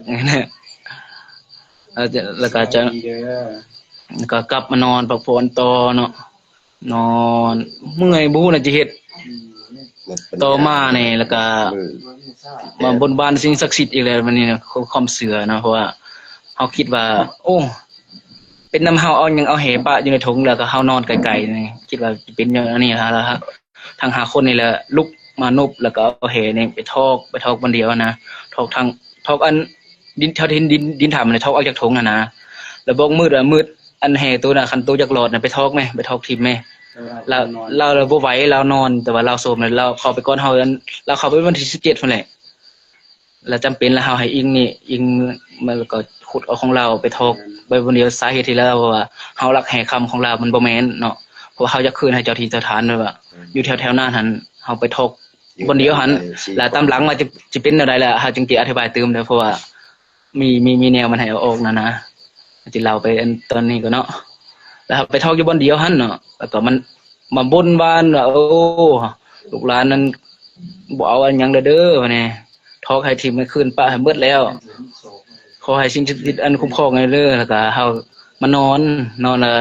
ແລ້ວກໍຈະ ແລ້ວກໍກັບມານອນພັກຜ່ອນຕໍ່ເນາະ. ນອນເມື່ອຍ ບໍ່ຮູ້ແລ້ວຈະເຮັດ ອືມ ຕໍ່ມານີ້ ແລ້ວກະ ມື້ ມາບົນບານສິ່ງສັກສິດອີກແລ້ວ ບັດນີ້ນະ ຄວາມເຊື່ອເນາະ ເພາະວ່າເຮົາຄິດວ່າ ໂອ້ ເປັນນຳເຮົາ ເອົາຫຍັງ ເອົາແຫປະຢູ່ໃນຖົງ ແລ້ວກໍເຮົານອນໄກໆນີ້ ຄິດວ່າເປັນແນວນີ້ ແລ້ວທັງຫ້າຄົນນີ້ແຫຼະ ລຸກມານຸບ ແລ້ວກໍເອົາແຫນີ້ໄປຖອກ ໄປຖອກບ່ອນດຽວນະ ຖອກທັງ ຖອກອັນ ດິນ ເທົ່າທີ່ເຫັນດິນ ດິນຖາມນະ ຖອກອອກຈາກຖົງຫັ້ນນະ ແລ້ວບອກມືດວ່າ ມືດ ອັນແຫໂຕນະ ຄັນໂຕຢາກລອດນະ ໄປຖອກແມ ໄປຖອກຖິ້ມແມ. ລາວ ລາວບໍ່ໄຫວ ລາວນອນ ແຕ່ວ່າລາວໂຊມ ລາວເຂົ້າໄປກ່ອນເຮົາ ລາວເຂົ້າໄປວັນທີສິບເຈັດພຸ້ນແຫຼະ ລາວຈຳເປັນ ລາວເຮົາໃຫ້ອີ່ງນີ້ ອີ່ງ ແລ້ວກໍຂຸດເອົາຂອງລາວໄປຖອກ ໄປບ່ອນດຽວ. ສາເຫດທີ່ລາວວ່າເຮົາລັກແຫຄຳຂອງລາວ ມັນບໍ່ແມ່ນເນາະ ເພາະວ່າເຮົາຢາກຄືນໃຫ້ເຈົ້າທີ່ເຈົ້າທານ ແບບວ່າຢູ່ແຖວໆນັ້ນຫັ້ນ ເຮົາໄປຖອກບ່ອນດຽວຫັ້ນ ແລ້ວຕາມຫຼັງວ່າຈະ ຈະເປັນແນວໃດລະ ເຮົາຈຶ່ງຈະອະທິບາຍຕື່ມເດີ ເພາະວ່າ ມີ ມີ ມີແນວມັນໃຫ້ເອົາອອກນັ້ນນະ ຊິເລົ່າໄປອັນຕອນນີ້ກ່ອນເນາະ ແລ້ວເຮົາໄປຖອກຢູ່ບ່ອນດຽວຫັ້ນເນາະ ແລ້ວກໍມັນມາບົນບານວ່າ ໂອ້ ລູກຫຼານນັ້ນບໍ່ເອົາອັນຫຍັງແລ້ວເດີ ວ່າແນ່ ຖອກໃຫ້ຖິ້ມໃຫ້ຄືນປະໃຫ້ໝົດແລ້ວ ຂໍໃຫ້ສິ່ງສັກສິດອັນຄຸ້ມຄອງໃຫ້ເດີ ແລ້ວກໍເຮົາມານອນ ນອນແລ້ວ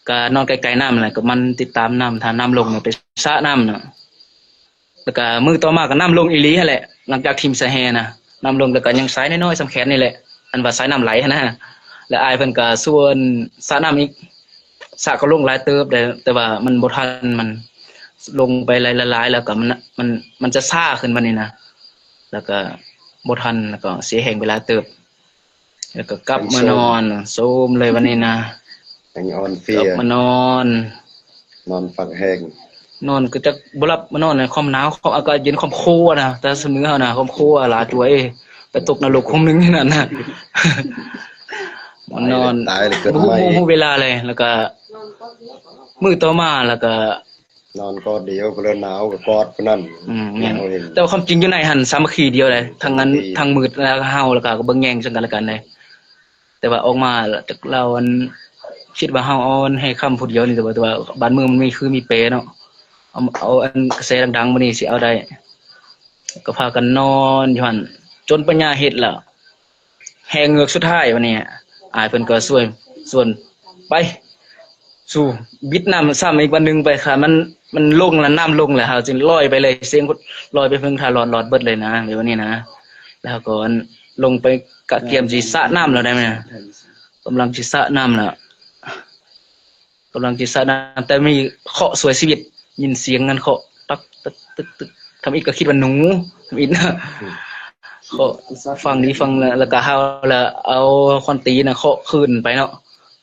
ກໍນອນໃກ້ໆນ້ຳແຫຼະ ກໍມັນຕິດຕາມນ້ຳ ຖ້ານ້ຳລົງແລ້ວໄປສະນ້ຳເນາະ. ແລ້ວກະມື້ຕໍ່ມາກໍນ້ຳລົງອີ່ຫຼີຫັ້ນແຫຼະ ຫຼັງຈາກຖິ້ມສາຍແຫນະ ນ້ຳລົງ ແລ້ວກໍຍັງສາຍນ້ອຍໆສ່ຳແຂນນີ້ແຫຼະ ອັນວ່າສາຍນ້ຳໄຫຼຫັ້ນນະ ແລ້ວອ້າຍເພິ່ນກໍຊວນສະນ້ຳອີກ ສະກໍລົງຫຼາຍເຕີບແຕ່ ແຕ່ວ່າມັນບໍ່ທັນ ມັນລົງໄປຫຼາຍໆ ແລ້ວກໍມັນ ມັນ ມັນຈະຊ້າຂຶ້ນບັດນີ້ນະ ແລ້ວກໍບໍ່ທັນ ແລ້ວກໍເສຍແຮງໄປຫຼາຍເຕີບ. ແລ້ວກໍກັບມານອນ ໂຊມເລີຍບັດນີ້ນະ ຍັງອ່ອນເພຍ ກັບມານອນ ນອນຟັກແຮງ ນອນກໍຈັກບໍ່ຫຼັບມານອນ ຄວາມໜາວ ຄວາມອາກາດເຢັນ ຄວາມໂຄນະ ແຕ່ສະເໜີເຮົານະ ຄວາມໂຄຫຼາຍຕົວເອ ໄປຕົກນະລົກຄົງໜຶ່ງຢູ່ນັ້ນນະ ມານອນ ຕາຍແລ້ວເກີດໃໝ່ ບໍ່ຮູ້ ບໍ່ຮູ້ເວລາເລີຍ ແລ້ວກໍມື້ຕໍ່ມາ ແລ້ວກໍ ນອນກອດດຽວ ຜູ້ລະໜາວກໍກອດຜູ້ນັ້ນ ອືມ ແມ່ນ ແຕ່ວ່າຄວາມຈິງຢູ່ໃນຫັ້ນສາມັກຄີດຽວເດ້ ທັງອັນ ທັງມືດ ແລ້ວເຮົາ ແລ້ວກໍເບິ່ງແຍງເຊິ່ງກັນແລະກັນເດ້ ແຕ່ວ່າອອກມາ ຈັກລາວອັນ ຄິດວ່າເຮົາເອົາອັນແຫ່ຄຳຜູ້ດຽວນີ້ ແຕ່ວ່າ ແຕ່ວ່າບ້ານເມືອງມັນມີຄືມີແປເນາະ ເອົາ ເອົາອັນກະແສດັງໆມື້ນີ້ຊິເອົາໄດ້ ກໍພາກັນນອນຢູ່ຫັ້ນ ຈົນປັນຍາເຮັດແລ້ວ ແຫ່ເງືອກສຸດທ້າຍບັດນີ້ ອ້າຍເພິ່ນກໍຊ່ວຍ ຊວນ ໄປ ສູ້ ບິດນ້ຳຊ້ຳອີກວັນໜຶ່ງໄປ ຄັນມັນ ມັນລົງແລ້ວ ນ້ຳລົງແລ້ວ ເຮົາຈຶ່ງລອຍໄປເລີຍ ສຽງລອຍໄປເພິ່ງທ່າຫຼອດ ຫຼອດເບິດເລີຍນະ ໃນວັນນີ້ນະ ແລ້ວເຮົາກໍລົງໄປກະກຽມຊິສະນ້ຳແລ້ວໄດ໋ ກຳລັງຊິສະນ້ຳແລ້ວ ກຳລັງຊິສະນ້ຳ ແຕ່ມີເຄາະຊ່ວຍຊີວິດ ຍິນສຽງມັນເຄາະ ຕັກ ຕຶກ ຕຶກ ຕຶກ ທຳອິດກໍຄິດວ່າໜູ ທຳອິດນະ ເຄາະ ຟັງດີຟັງ ແລ້ວ ແລ້ວກໍເຮົາລະເອົາຄອນຕີນນະເຄາະຄືນໄປເນາະ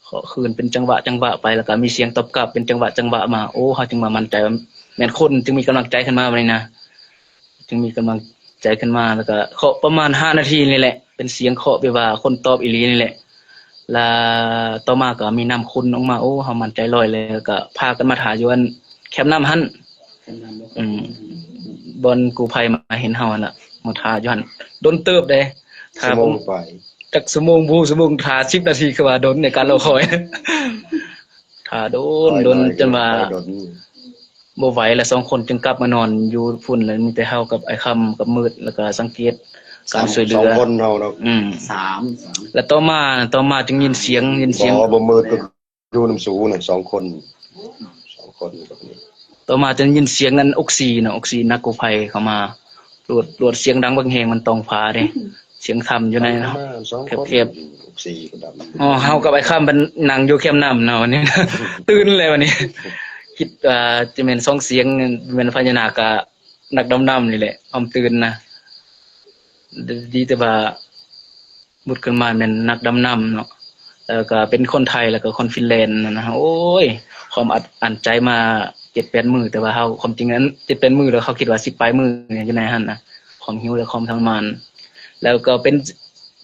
ເຄາະຄືນເປັນຈັງຫວະ ຈັງຫວະໄປ ແລ້ວກໍມີສຽງຕອບກັບເປັນຈັງຫວະ ຈັງຫວະມາ ໂອ້ ເຮົາຈຶ່ງວ່າໝັ້ນໃຈວ່າແມ່ນຄົນ ຈຶ່ງມີກຳລັງໃຈຂຶ້ນມາບັດນີ້ນະ ຈຶ່ງມີກຳລັງໃຈຂຶ້ນມາ ແລ້ວກໍເຄາະປະມານຫ້ານາທີນີ້ແຫຼະ ເປັນສຽງເຄາະແບບວ່າຄົນຕອບອີ່ຫຼີນີ້ແຫຼະ ລະຕໍ່ມາກໍມີນ້ຳຂຸ່ນອອກມາ ໂອ້ ເຮົາໝັ້ນໃຈລອຍ ແລ້ວກໍພາກັນມາຖ້າຢູ່ອັນແຄມນ້ຳຫັ້ນ ແຄມນ້ຳບໍ່ ອືມ ບ່ອນກູ້ໄພມາເຫັນເຮົາຫັ້ນລະ ມາຖ້າຢູ່ຫັ້ນດົນເຕີບເດ້ ຖ້າ ຊົ່ວໂມງປາຍ ຈັກຊົ່ວໂມງບໍ່ຮູ້ ຊົ່ວໂມງ ຖ້າສິບນາທີ ຄືວ່າດົນໃນການລໍຄອຍ ຖ້າດົນ ຖ້າດົນຈົນວ່າ ບໍ່ໄຫວລະ ສອງຄົນຈຶ່ງກັບມານອນຢູ່ພຸ້ນ ລະມີແຕ່ເຮົາກັບອ້າຍຄຳກັບມືດ ລະກະສັງເກດການຊ່ວຍເຫຼືອ ສອງຄົນເຮົາເນາະ ອືມ ສາມ ແລະຕໍ່ມາ ຕໍ່ມາຈຶ່ງຍິນສຽງ ຍິນສຽງ ບໍ່ ບໍ່ມືດກໍຢູ່ນຳສູນະ ສອງຄົນ ສອງຄົນ ຕໍ່ມາຈຶ່ງຍິນສຽງອັນອົກຊີເນາະ ອົກຊີນັກກູ້ໄພເຂົ້າມາ ຫຼວດ ຫຼວດສຽງດັງບັກແຮງ ມັນຕ້ອງຟ້າເດ້ ສຽງຖ້ຳຢູ່ໃນ ແຄບໆ ອໍ ເຮົາກັບອ້າຍຄຳມັນນັ່ງຢູ່ແຄມນ້ຳເນາະ ວັນນີ້ ຕື່ນແລ້ວວັນນີ້ ຄິດວ່າຈະແມ່ນສອງສຽງ ແມ່ນພະຍານາກກະນັກດຳນ້ຳນີ້ແຫຼະ ຄວາມຕື່ນນະ ດີແຕ່ວ່າ ບຸດຂຶ້ນມາແມ່ນນັກດຳນ້ຳເນາະ ແລ້ວກໍເປັນຄົນໄທ ແລ້ວກໍຄົນຟິນແລນນະ ໂອ້ຍ ຄວາມອັດອັ້ນໃຈມາເຈັດແປດມື້ ແຕ່ວ່າເຮົາ ຄວາມຈິງອັນເຈັດແປດມື້ ແລ້ວເຮົາຄິດວ່າສິບປາຍມື້ຢູ່ໃນຫັ້ນນະ ຄວາມຫິວ ແລະ ຄວາມທໍລະມານ ແລ້ວກໍເປັນ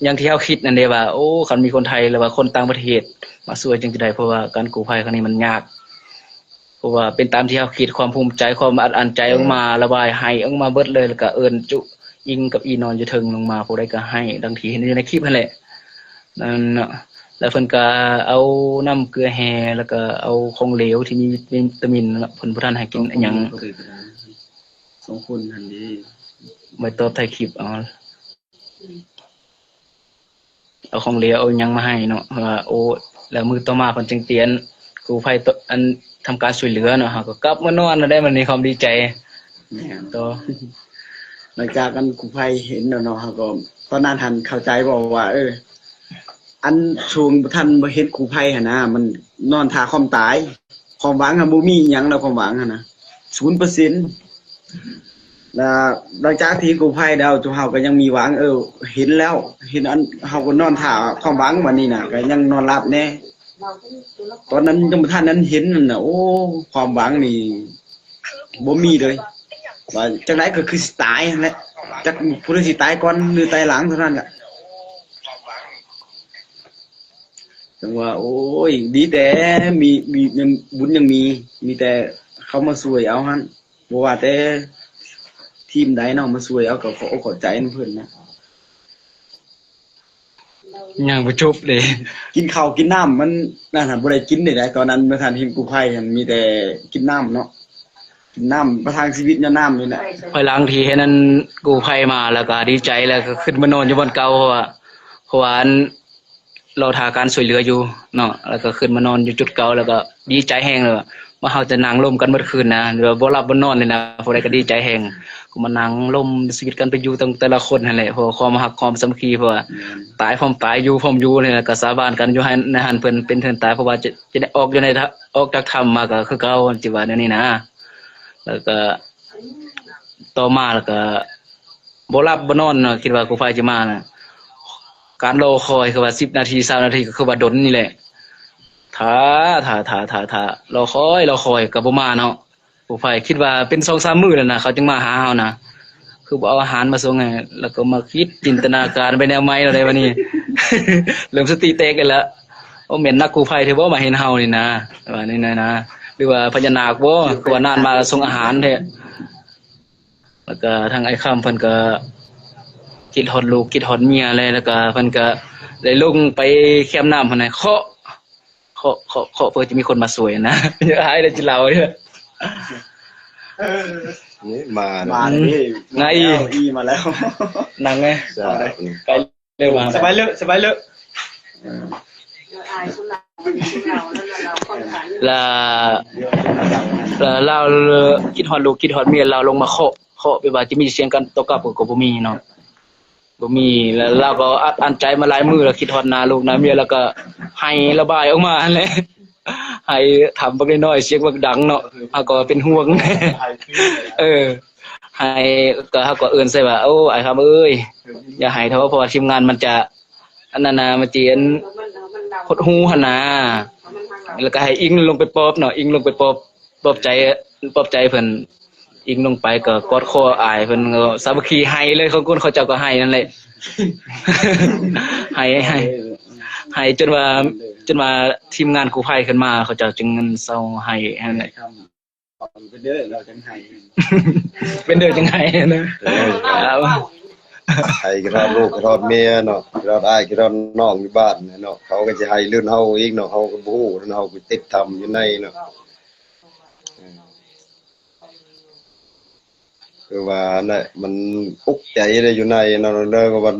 ຢ່າງທີ່ເຮົາຄິດນັ້ນເດ້ວ່າ ໂອ້ ຄັນມີຄົນໄທ ຫຼືວ່າຄົນຕ່າງປະເທດມາຊ່ວຍຈຶ່ງຈະໄດ້ ເພາະວ່າການກູ້ໄພຄັ້ງນີ້ມັນຍາກ ເພາະວ່າເປັນຕາມທີ່ເຮົາຄິດ ຄວາມພູມໃຈ ຄວາມອັດອັ້ນໃຈອອກມາ ລະບາຍໄຫ້ອອກມາເບິດເລີຍ ແລ້ວກະເອີ້ນຈຸອີ່ງກັບອີ່ນອນຢູ່ເທິງລົງມາ ຜູ້ໃດກະໄຫ້ ດັ່ງທີ່ເຫັນຢູ່ໃນຄລິບຫັ້ນແຫຼະ ນັ້ນເນາະ ແລ້ວເພິ່ນກໍເອົານ້ຳເກືອແຮ່ ແລ້ວກໍເອົາຂອງເຫຼວທີ່ມີວິຕາມິນເນາະ ເພິ່ນບໍ່ທັນໃຫ້ກິນອີ່ຫຍັງ ສອງຄົນຫັ້ນເດ້ ໄວ້ຕອບທ້າຍຄລິບເອົາ. ເອົາຂອງເຫຼວເອົາຫຍັງມາໃຫ້ເນາະ ວ່າ ໂອ້ ແລ້ວມື້ຕໍ່ມາເພິ່ນຈຶ່ງເຕືອນກູ້ໄພ ອັນ ທຳການຊ່ວຍເຫຼືອເນາະ ເຮົາກໍກັບມານອນແລ້ວໄດ໋ ມັນມີຄວາມດີໃຈ ແມ່ນ ຕໍ່ ຫຼັງຈາກອັນກູ້ໄພເຫັນແລ້ວເນາະ ເຮົາກໍ ຕອນນັ້ນຫັ້ນເຂົ້າໃຈບໍ່ວ່າ ເອີ ອັນຊ່ວງບໍ່ທັນ ບໍ່ເຫັນກູ້ໄພຫັ້ນນະ ມັນນອນຖ້າຄວາມຕາຍ ຄວາມຫວັງຫັ້ນບໍ່ມີອີ່ຫຍັງແລ້ວ ຄວາມຫວັງຫັ້ນນະ ສູນເປີເຊັນ ແລ້ວຫຼັງຈາກທີ່ເຫັນກູ້ໄພແລ້ວ ເຮົາກໍຍັງມີຫວັງ ເອີ ເຫັນແລ້ວ ເຫັນອັນ ເຮົາກໍນອນຖ້າຄວາມຫວັງ ບັດນີ້ນະ ກໍຍັງນອນຫຼັບແດ່. ຕອນນັ້ນຍັງບໍ່ທັນນັ້ນເຫັນນັ້ນນະ ໂອ້ ຄວາມຫວັງນີ້ບໍ່ມີເລີຍ ວ່າຈັ່ງໃດກໍຄືຊິຕາຍຫັ້ນແຫຼະ ຈັກຜູ້ໃດຊິຕາຍກ່ອນ ຫຼື ຕາຍຫຼັງເທົ່ານັ້ນແຫຼະ. ຈັ່ງວ່າ ໂອ້ຍ ດີແຕ່ມີ ມີ ຍັງ ບຸນຍັງມີ ມີແຕ່ເຂົາມາຊ່ວຍເອົາຫັ້ນ ບໍ່ວ່າແຕ່ທີມໃດເນາະ ມາຊ່ວຍເອົາ ກໍຂໍອົກຂໍໃຈນຳເພິ່ນນະ. ຍັງບໍ່ຈົບເດ້ ກິນເຂົ້າກິນນ້ຳມັນນັ້ນຫັ້ນ ບໍ່ໄດ້ກິນເດ້ ຕອນນັ້ນບໍ່ທັນເຫັນກູ້ໄພຫັ້ນ ມີແຕ່ກິນນ້ຳເນາະ ກິນນ້ຳ ປະທັງຊີວິດຍ້ອນນ້ຳນີ້ແຫຼະ. ພາຍຫຼັງທີ່ເຫັນອັນກູ້ໄພມາ ແລ້ວກໍດີໃຈ ແລ້ວກໍຂຶ້ນມານອນຢູ່ບ່ອນເກົ່າ ເພາະວ່າ ເພາະວ່າອັນ ລໍຖ້າການຊ່ວຍເຫຼືອຢູ່ເນາະ ແລ້ວກໍຂຶ້ນມານອນຢູ່ຈຸດເກົ່າ ແລ້ວກໍດີໃຈແຮງ ແລ້ວວ່າເຮົາຈະນັ່ງລົມກັນໝົດຄືນນະ ແບບບໍ່ຫຼັບບໍ່ນອນເລີຍນະ ຜູ້ໃດກໍດີໃຈແຮງ ກໍມານັ່ງລົມຊີວິດກັນໄປຢູ່ ແຕ່ລະຄົນຫັ້ນແຫຼະ ເພາະຄວາມຮັກຄວາມສາມັກຄີ ເພາະວ່າ ແມ່ນ ຕາຍພ້ອມຕາຍ ຢູ່ພ້ອມຢູ່ນີ້ແຫຼະ ກໍສາບານກັນຢູ່ໃຫ້ໃນຫັ້ນ ເພິ່ນເປັນເທິນຕາຍ ເພາະວ່າຈະ ຈະໄດ້ອອກຢູ່ໃນ ອອກຈາກຖ້ຳມາກໍຄືເກົ່າ ຊິວ່າແນວນີ້ນະ ແລ້ວກໍ ຕໍ່ມາແລ້ວກໍບໍ່ຫຼັບບໍ່ນອນເນາະ ຄິດວ່າກູ້ໄພຈະມານະ ການລໍຄອຍຄືວ່າສິບນາທີ ຊາວນາທີ ກໍຄືວ່າດົນນີ້ແຫຼະ ຖ້າ ຖ້າ ຖ້າ ຖ້າ ຖ້າ ລໍຄອຍ ລໍຄອຍກໍບໍ່ມາເນາະ ກູ້ໄພ ຄິດວ່າເປັນສອງສາມມື້ແລ້ວນະ ເຂົາຈຶ່ງມາຫາເຮົານະ ຄືບໍ່ເອົາອາຫານມາສົ່ງໃຫ້ ແລ້ວກໍມາຄິດຈິນຕະນາການໄປແນວໃໝ່ແລ້ວໃດ໋ ບັດນີ້ ເລີ່ມສະຕິແຕກອີກແລ້ວ ໂອ້ ແມ່ນນັກກູ້ໄພແທ້ບໍ່ ມາເຫັນເຮົານີ້ນະ ວ່ານີ້ນະ ຫຼືວ່າພະຍານາກບໍ່ ຄືວ່ານານມາສົ່ງອາຫານແທ້. ແລ້ວກໍທາງອ້າຍຄຳເພິ່ນກໍຄິດຮອດລູກຄິດຮອດເມຍແຫຼະ ແລ້ວກໍເພິ່ນກໍໄດ້ລົງໄປແຄມນ້ຳຫັ້ນນະ ເຄາະ ເຄາະ ເຄາະ ເຄາະ ເພື່ອຈະມີຄົນມາຊ່ວຍນະ ອາຍໄດ້ກິນເຫຼົ້າເດີ ນີ້ມາແລ້ວ ມາແລ້ວ ນີ້ ມາແລ້ວ ອີ່ມາແລ້ວ ນັ່ງໄງ ເອົາເດີ ໄປ ເລີ່ມມາ ສະບາຍເລີ ສະບາຍເລີ ລະ ລະລາວຄິດຮອດລູກຄິດຮອດເມຍ ລາວລົງມາເຄາະ ເຄາະແບບວ່າຈະມີສຽງກັນຕອບກັບກໍ ກໍບໍ່ມີເນາະ ບໍ່ມີ ລະລາວກໍອັດອັ້ນໃຈມາຫຼາຍມື້ແລ້ວ ຄິດຮອດໜ້າລູກໜ້າເມຍ ລະກໍໄຫ້ລະບາຍອອກມາຫັ້ນແຫຼະ ໄຫ້ຖາມບັກນ້ອຍໆ ສຽງບັກດັງເນາະ ເຮົາກໍເປັນຫ່ວງ ເອີ ໃຫ້ ກໍເຮົາກໍເອີ້ນໃສ່ວ່າ ໂອ້ ອ້າຍຄຳເອີຍ ຢ່າໄຫ້ເຖາະ ເພາະວ່າທີມງານມັນຈະ ອັນນັ້ນນະ ມັນຈະອັນ ຫົດຫູ່ຫັ້ນນະ ແລ້ວກໍໃຫ້ອີ່ງລົງໄປປອບເນາະ ອີ່ງລົງໄປປອບ ປອບໃຈ ປອບໃຈເພິ່ນ ອີ່ງລົງໄປກໍກອດຄໍອ້າຍເພິ່ນ ກໍສາມັກຄີໄຫ້ເລີຍ ຂອງຄົນເຂົາເຈົ້າກໍໄຫ້ນັ້ນແຫຼະ ໄຫ້ ໄຫ້ ໄຫ້ຈົນວ່າ ຈົນວ່າທີມງານກູ້ໄພຂຶ້ນມາ ເຂົາເຈົ້າຈຶ່ງເຊົາໄຫ້ຫັ້ນແຫຼະ. ເປັນເດີລາວຈັ່ງໄຫ້ ເປັນເດີຈັ່ງໄຫ້ນະ ເອີ ໄຫ້ຄິດຮອດລູກຄິດຮອດເມຍເນາະ ຄິດຮອດອ້າຍຄິດຮອດນ້ອງຢູ່ບ້ານເນາະ ເຂົາກໍຊິໄຫ້ເລື່ອງເຮົາອີກເນາະ ເຮົາກໍບໍ່ຮູ້ເນາະ ເຮົາໄປຕິດຖ້ຳຢູ່ໃນເນາະ ເອີ ຄືວ່າຫັ້ນແຫຼະ ມັນອຸກໃຈເດ້ ຢູ່ໃນນັ້ນເດີ ກໍວ່າ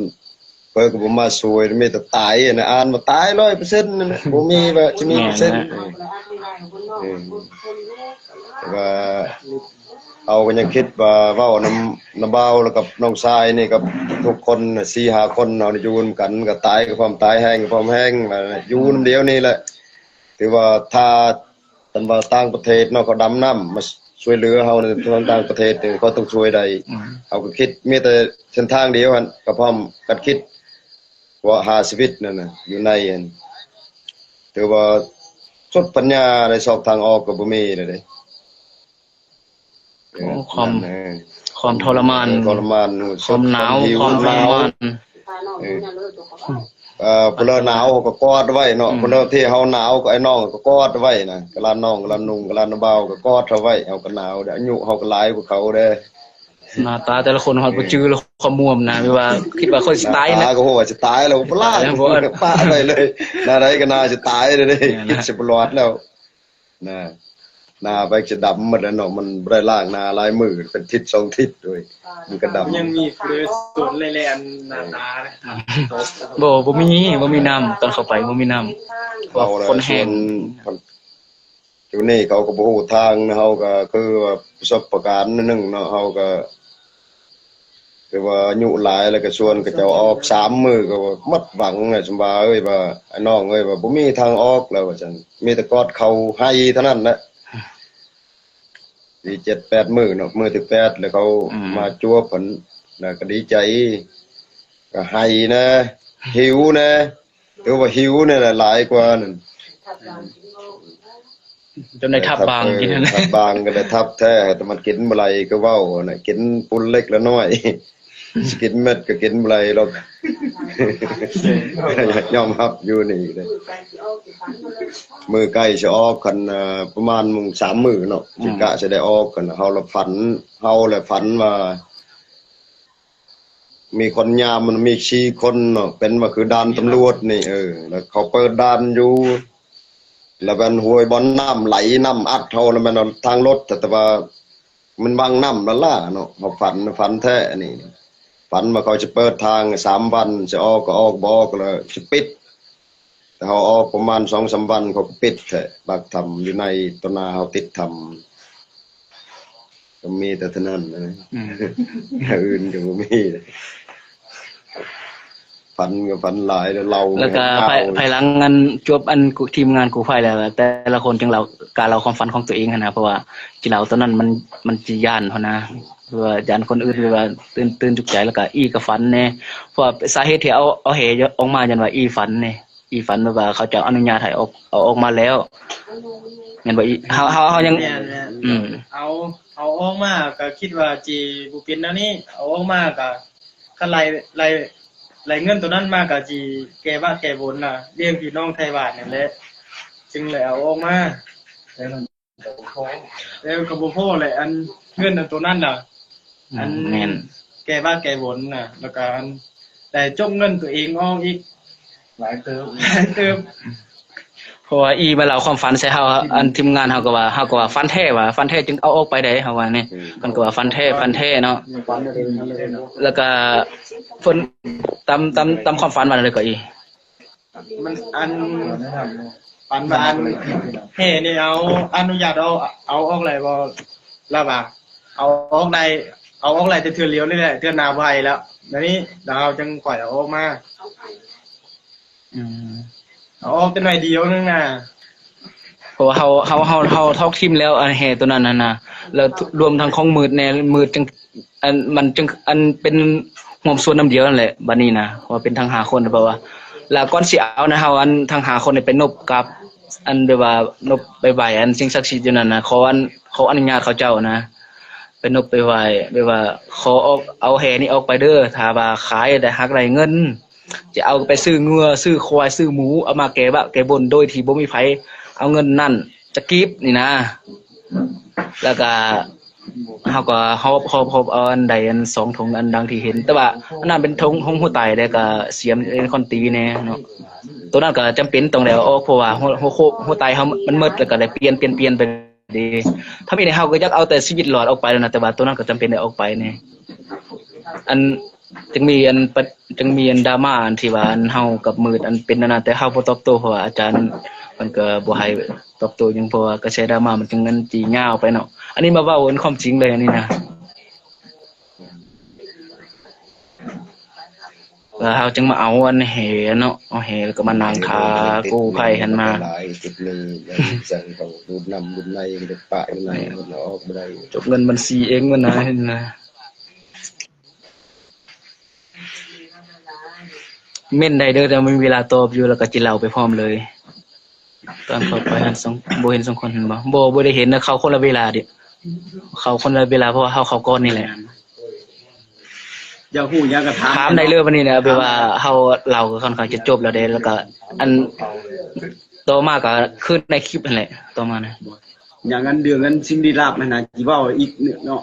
ເພິ່ນກໍບໍ່ມາຊ່ວຍ ມີແຕ່ຕາຍນະ ອ່ານວ່າຕາຍຮ້ອຍເປີເຊັນນັ້ນແຫຼະ ບໍ່ມີວ່າຈະມີເປີເຊັນ ເອີ ເອີ ແຕ່ວ່າເຮົາກໍຍັງຄິດວ່າເວົ້ານຳ ນຳບ່າວ ແລ້ວກັບນ້ອງຊາຍນີ້ ກັບທຸກຄົນນະ ສີ່ຫ້າຄົນ ເຮົາຢູ່ນຳກັນ ກໍຕາຍກໍພ້ອມຕາຍ ແຫ້ງກໍພ້ອມແຫ້ງ ວ່າຢູ່ນຳດຽວນີ້ແຫຼະ ຖືວ່າຖ້າ ຄັນວ່າຕ່າງປະເທດເນາະ ເຂົາດຳນ້ຳມາຊ່ວຍເຫຼືອເຮົາໃນທາງຕ່າງປະເທດນີ້ ເຂົາຕ້ອງຊ່ວຍໄດ້ ອືມ ເຮົາກໍຄິດມີແຕ່ເສັ້ນທາງດຽວຫັ້ນ ກໍພ້ອມກັນຄິດ ເພາະຫາຊີວິດນັ້ນນະ ຢູ່ໃນຫັ້ນ ຖືວ່າສຸດປັນຍາ ໃນຊອກທາງອອກກໍບໍ່ມີແລ້ວເດ້. ໂອ້ ຄວາມ ນັ້ນແຫຼະ ຄວາມທໍລະມານ ເອີ ທໍລະມານ ຄວາມໜາວ ຄວາມຫິວ ຄວາມທໍລະມານ ເອີ ເອີ ຜູ້ລາວໜາວເຮົາກໍກອດໄວ້ເນາະ ອືມ ຜູ້ລາວທີ່ເຮົາໜາວກໍໄອ້ນ້ອງກໍກອດໄວ້ນະ ກະລານ້ອງ ກະລາລຸງ ກະລາບ່າວກໍກອດເຮົາໄວ້ ເຮົາກໍໜາວເດ້ ອາຍຸເຮົາກໍຫຼາຍກວ່າເຂົາເດ້ ໜ້າຕາແຕ່ລະຄົນຮອດບໍ່ຈື່ແລ້ວ ຄວາມມ່ວນນະ ແບບວ່າຄິດວ່າຂ້ອຍຊິຕາຍ ໜ້າຕາ ນະ ກໍຮູ້ວ່າຊິຕາຍແລ້ວ ບໍ່ລາດ ຕາຍແລ້ວ ບໍ່ ປະໄປເລີຍ ໜ້າໃດກໍໜ້າຊິຕາຍເລີຍ ເອີ ຄິດຊິບໍ່ລອດແລ້ວນະ ໜ້າໄປຈະດຳໝົດແລ້ວເນາະ ມັນບໍ່ໄດ້ລ້າງໜ້າຫຼາຍມື້ ເປັນທິດສອງທິດໂດຍ ມັນກໍດຳ ຍັງມີຜູ້ໃດສົນແລະອັນໜ້າຕາ ບໍ່ ບໍ່ມີ ບໍ່ມີນ້ຳ ຕອນເຂົ້າໄປບໍ່ມີນ້ຳ ເວົ້າແລ້ວ ຄົນແຫ້ງ ຊ່ວງ ຢູ່ນີ້ເຂົາກໍບໍ່ຮູ້ທາງ ເຮົາກໍຄືວ່າປະສົບປະການໜ້ອຍໜຶ່ງເນາະ ເຮົາກໍຄືວ່າອາຍຸຫຼາຍແລ້ວ ກໍຊວນເຂົາເຈົ້າອອກສາມມື້ ກໍໝົດຫວັງ ສົມວ່າເອີຍ ວ່າ ອ້າຍນ້ອງເອີຍ ວ່າບໍ່ມີທາງອອກແລ້ວ ວ່າຊັ້ນ ມີແຕ່ກອດເຂົ້າໄຮ່ເທົ່ານັ້ນແຫຼະ ອີກເຈັດແປດມື້ເນາະ ມື້ທີແປດ ແລ້ວເຂົາ ອືມ ມາຈວບຫັ້ນ ແລ້ວກໍດີໃຈ ກໍໄຫ້ແດ່ ຫິວແດ່ ຖືວ່າຫິວນີ້ແຫຼະຫຼາຍກວ່ານັ້ນ ຈົນໄດ້ທັບບາງກິນຫັ້ນ ທັບບາງກໍໄດ້ທັບແທ້ ແຕ່ມັນກິນບໍ່ໄດ້ ຄືເວົ້າຫັ້ນນະ ກິນປຸນເລັກລະນ້ອຍ ຊິກິນເມັດກໍກິນບໍ່ໄດ້ດອກ ຍອມຮັບຢູ່ນີ້ເດ້ ມື້ໃກ້ຊິອອກ ຄັນ ເອີ ປະມານມື້ ສາມມື້ເນາະ ອືມ ຊິກະຊິໄດ້ອອກ ຄັນເຮົາລະຝັນ ເຮົາລະຝັນວ່າ ມີຄົນຍາມ ມັນມີສີ່ຄົນເນາະ ເປັນວ່າຄືດ່ານຕຳຫຼວດນີ້ ເອີ ແລ້ວເຂົາເປີດດ່ານຢູ່ ແລ້ວແມ່ນຫ້ວຍບ່ອນນ້ຳໄຫຼ ນ້ຳອັດເຮົາ ແລ້ວແມ່ນທາງລົດ ແຕ່ວ່າມັນວັງນ້ຳລະລາເນາະ ເຮົາຝັນ ຝັນແທ້ອັນນີ້ ຝັນວ່າເຂົາຈະເປີດທາງສາມວັນ ຊິອອກກໍອອກ ບໍ່ອອກກໍຊິປິດ ແຕ່ເຮົາອອກປະມານສອງສາມວັນ ເຂົາກໍປິດແທ້ ປາກຖ້ຳຢູ່ໃນ ຕໍ່ໜ້າເຮົາຕິດຖ້ຳ ກໍມີແຕ່ເທົ່ານັ້ນນະ ອືມ ຢ່າງອື່ນກໍບໍ່ມີ ຝັນກໍຝັນຫຼາຍ ແລ້ວເລົ່າ ແລ້ວກໍ ໃຫ້ເຮົາເລົ່າ ພາຍ ພາຍຫຼັງອັນ ຈົບອັນ ທີມງານກູ້ໄພແລ້ວ ແຕ່ລະຄົນຈຶ່ງເລົ່າ ການເລົ່າຄວາມຝັນຂອງຕົວເອງຫັ້ນນະ ເພາະວ່າກິນເຫຼົ້າຕອນນັ້ນມັນ ມັນຊິຢ້ານຫັ້ນນະ ເພາະວ່າຢ້ານຄົນອື່ນ ແບບວ່າຕື່ນ ຕື່ນຕົກໃຈ ແລ້ວກໍອີ່ກໍຝັນແດ່ ເພາະວ່າສາເຫດທີ່ເອົາ ເອົາແຫອອກມາ ຍ້ອນວ່າອີ່ຝັນແດ່ ອີ່ຝັນແບບວ່າເຂົາເຈົ້າອະນຸຍາດໃຫ້ອອກ ເອົາອອກມາແລ້ວ ແມ່ນບໍ່ອີ່ ເຮົາ ເຮົາ ເຮົາຍັງ ແມ່ນໆ ອືມ ເອົາ ເອົາອອກມາກໍຄິດວ່າຊິບໍ່ເປັນແນວນີ້ ເອົາອອກມາກໍ ຄັນໄລ່ ໄລ່ ໄລ່ເງິນໂຕນັ້ນມາກໍຊິແກ້ບາບແກ້ບຸນນະ ລ້ຽງພີ່ນ້ອງໄທບ້ານນັ້ນແຫຼະ ຈຶ່ງໄດ້ເອົາອອກມາ ແລ້ວກໍບໍ່ພໍແຫຼະ ອັນເງິນອັນໂຕນັ້ນນະ ອືມ ອັນ ແມ່ນ ແກ້ບາບແກ້ບຸນນະ ແລ້ວກໍອັນໄດ້ຈົກເງິນຕົວເອງອອກອີກ ຫຼາຍເຕີບ ຫຼາຍເຕີບ ເພາະວ່າອີ່ມາເລົ່າຄວາມຝັນໃສ່ເຮົາ ອັນທີມງານເຮົາກໍວ່າ ເຮົາກໍວ່າຝັນແທ້ວ່າ ຝັນແທ້ຈຶ່ງເອົາອອກໄປໄດ້ ເຮົາວ່ານີ້ ອືມ ເພິ່ນກໍວ່າຝັນແທ້ ຝັນແທ້ເນາະ ຝັນແລ້ວກໍເພິ່ນຕາມ ຕາມ ຕາມຄວາມຝັນວ່າແນວໃດກໍອີ່ ມັນອັນ ປານວ່າອັນແຫ່ນີ້ເອົາອະນຸຍາດເອົາ ເອົາອອກໄດ້ບໍ່ ລະວ່າ ເອົາອອກໄດ້ ເອົາອອກໄດ້ແຕ່ເທື່ອດຽວນີ້ແຫຼະ ເທື່ອໜ້າບໍ່ໃຫ້ແລ້ວ ດຽວນີ້ລະເຮົາຈຶ່ງຄ່ອຍເອົາອອກມາ ອືມ ເອົາອອກແຕ່ໜ້ອຍດຽວໜຶ່ງນະ ເພາະວ່າເຮົາ ເຮົາ ເຮົາ ເຮົາຖອກຖິ້ມແລ້ວ ອັນແຫ່ໂຕນັ້ນຫັ້ນນະ ແລ້ວລວມທັງຂອງມືດແດ່ ມືດຈຶ່ງ ອັນ ມັນຈຶ່ງ ອັນເປັນຮ່ວມສ່ວນນຳດຽວນັ້ນແຫຼະ ບາດນີ້ນະ ເພາະວ່າເປັນທັງຫ້າຄົນ ເພາະວ່າ ແລ້ວກ່ອນຊິເອົານະ ເຮົາອັນທັງຫ້າຄົນໄປນົບກັບ ອັນແບບວ່ານົບໄປໄຫວ້ອັນສິ່ງສັກສິດຢູ່ນັ້ນນະ ຂໍອັນ ຂໍອະນຸຍາດເຂົາເຈົ້ານະ ໄປນົບໄປໄຫວ້ ແບບວ່າຂໍອອກ ເອົາແຫ່ນີ້ອອກໄປເດີ ຖ້າວ່າຂາຍໄດ້ ຫາກໄດ້ເງິນ ຈະເອົາໄປຊື້ງົວ ຊື້ຄວາຍ ຊື້ໝູ ເອົາມາແກ້ບາບແກ້ບຸນ ໂດຍທີ່ບໍ່ມີໃຜເອົາເງິນນັ້ນຈັກກີບນີ້ນະ ແລ້ວກະ ເຮົາກໍຫອບ ຫອບ ຫອບເອົາອັນໃດອັນສອງຖົງ ອັນດັ່ງທີ່ເຫັນ ແຕ່ວ່າອັນນັ້ນເປັນຖົງ ຖົງຫົວໄຕ ແລ້ວກະສຽມເປັນຄອນຕີແດ່ເນາະ ໂຕນັ້ນກໍຈຳເປັນຕ້ອງໄດ້ເອົາອອກ ເພາະວ່າຫົວ ຫົວໂຄກ ຫົວໄຕເຮົາມັນໝົດ ແລ້ວກໍໄດ້ປ່ຽນ ປ່ຽນ ປ່ຽນໄປເດ້ ທຳອິດເຮົາກໍຢາກເອົາແຕ່ຊີວິດລອດອອກໄປແລ້ວນະ ແຕ່ວ່າໂຕນັ້ນກໍຈຳເປັນໄດ້ອອກໄປແດ່ ອັນ ຈຶ່ງມີອັນປະ ຈຶ່ງມີອັນດຣາມາອັນທີ່ວ່າອັນເຮົາກັບມືດອັນເປັນອັນນັ້ນ ແຕ່ເຮົາບໍ່ຕອບໂຕ້ ເພາະວ່າອາຈານເພິ່ນກໍບໍ່ໃຫ້ຕອບໂຕ້ຫຍັງ ເພາະວ່າກະແສດຣາມາມັນຈຶ່ງອັນຈີຍາວໄປເນາະ ອັນນີ້ມາເວົ້າອັນຄວາມຈິງເລີຍອັນນີ້ນະ ແລ້ວເຮົາຈຶ່ງມາເອົາອັນແຫ່ເນາະ ເອົາແຫ່ແລ້ວກໍມານັ່ງຖ້າກູ້ໄພຫັ້ນມາ ຫຼາຍຈຸດໜຶ່ງ ຈັ່ງເຂົາດູດນ້ຳດູດໃນ ມັນຈະປະຢູ່ໃນ ມັນເອົາອອກບໍ່ໄດ້ ຈົກເງິນບັນຊີເອງມັນນະ ເຫັນນະ. ເມັ້ນໄດ້ເດີ ແຕ່ມີເວລາຕອບຢູ່ ແລ້ວກໍຈິເລົ່າໄປພ້ອມເລີຍ. ຕອນເຂົ້າໄປຫັ້ນ ສອງ ບໍ່ເຫັນສອງຄົນ ເຫັນບໍ່? ບໍ່ ບໍ່ໄດ້ເຫັນນະ ເຂົ້າຄົນລະເວລາເດ ເຂົ້າຄົນລະເວລາ ເພາະວ່າເຮົາເຂົ້າກ່ອນນີ້ແຫຼະ. ຢາກຮູ້ຫຍັງກໍຖາມ ຖາມໄດ້ເລີຍ ບາດນີ້ນະ ແບບວ່າເຮົາເລົ່າກໍຄ່ອນຂ້າງຈະຈົບແລ້ວເດ້ ແລ້ວກໍອັນຕໍ່ມາກໍຄືໃນຄລິບຫັ້ນແຫຼະ ຕໍ່ມານະ. ຫຍັງອັນເລື່ອງອັນສິ່ງລີ້ລັບຫັ້ນນະ ຊິເວົ້າອີກເນາະ.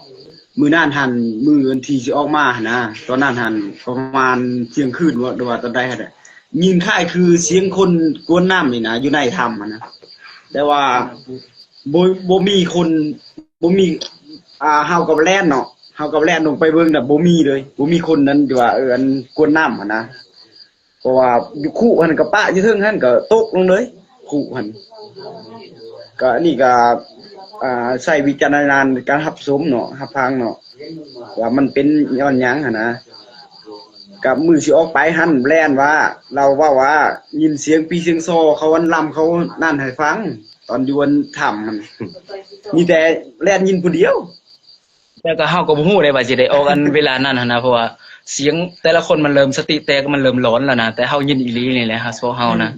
ມື້ນັ້ນຫັ້ນ ມື້ອັນທີ່ຊິອອກມາຫັ້ນນະ ຕອນນັ້ນຫັ້ນປະມານທ່ຽງຄືນບໍ່ ຫຼືວ່າຕອນໃດຫັ້ນແຫຼະ ຍິນຄ້າຍຄືສຽງຄົນກວນນ້ຳນີ້ນະ ຢູ່ໃນຖ້ຳຫັ້ນນະ ແຕ່ວ່າບໍ່ ບໍ່ມີຄົນ ບໍ່ມີ ອ່າ ເຮົາກໍແລ່ນເນາະ ເຮົາກໍແລ່ນລົງໄປເບິ່ງນະ ບໍ່ມີເລີຍ ບໍ່ມີຄົນນັ້ນທີ່ວ່າ ເອີ ອັນກວນນ້ຳຫັ້ນນະ. ເພາະວ່າຢູ່ຄຸຫັ້ນກໍປະຢູ່ເທິງຫັ້ນກໍຕົກລົງເລີຍ ຄຸຫັ້ນ ກໍອັນນີ້ກໍ ອ່າ ໃຊ້ວິຈາລະນະຍານໃນການຮັບຊົມເນາະ ຮັບຟັງເນາະ ວ່າມັນເປັນຍ້ອນຫຍັງຫັ້ນນະ. ກັບມື້ຊິອອກໄປຫັ້ນແລ່ນວ່າ ລາວເວົ້າວ່າຍິນສຽງປີສຽງຊໍເຂົາອັນລຳເຂົານັ້ນໃຫ້ຟັງ ຕອນຢູ່ອັນຖ້ຳຫັ້ນ ມີແຕ່ແລ່ນຍິນຜູ້ດຽວ. ແຕ່ກໍເຮົາກໍບໍ່ຮູ້ເດ້ວ່າຊິໄດ້ອອກອັນເວລານັ້ນຫັ້ນນະ ເພາະວ່າສຽງແຕ່ລະຄົນມັນເລີ່ມສະຕິແຕກ ມັນເລີ່ມຫຼອນແລ້ວນະ ແຕ່ເຮົາຍິນອີ່ຫຼີນີ້ແຫຼະ ພວກເຮົານະ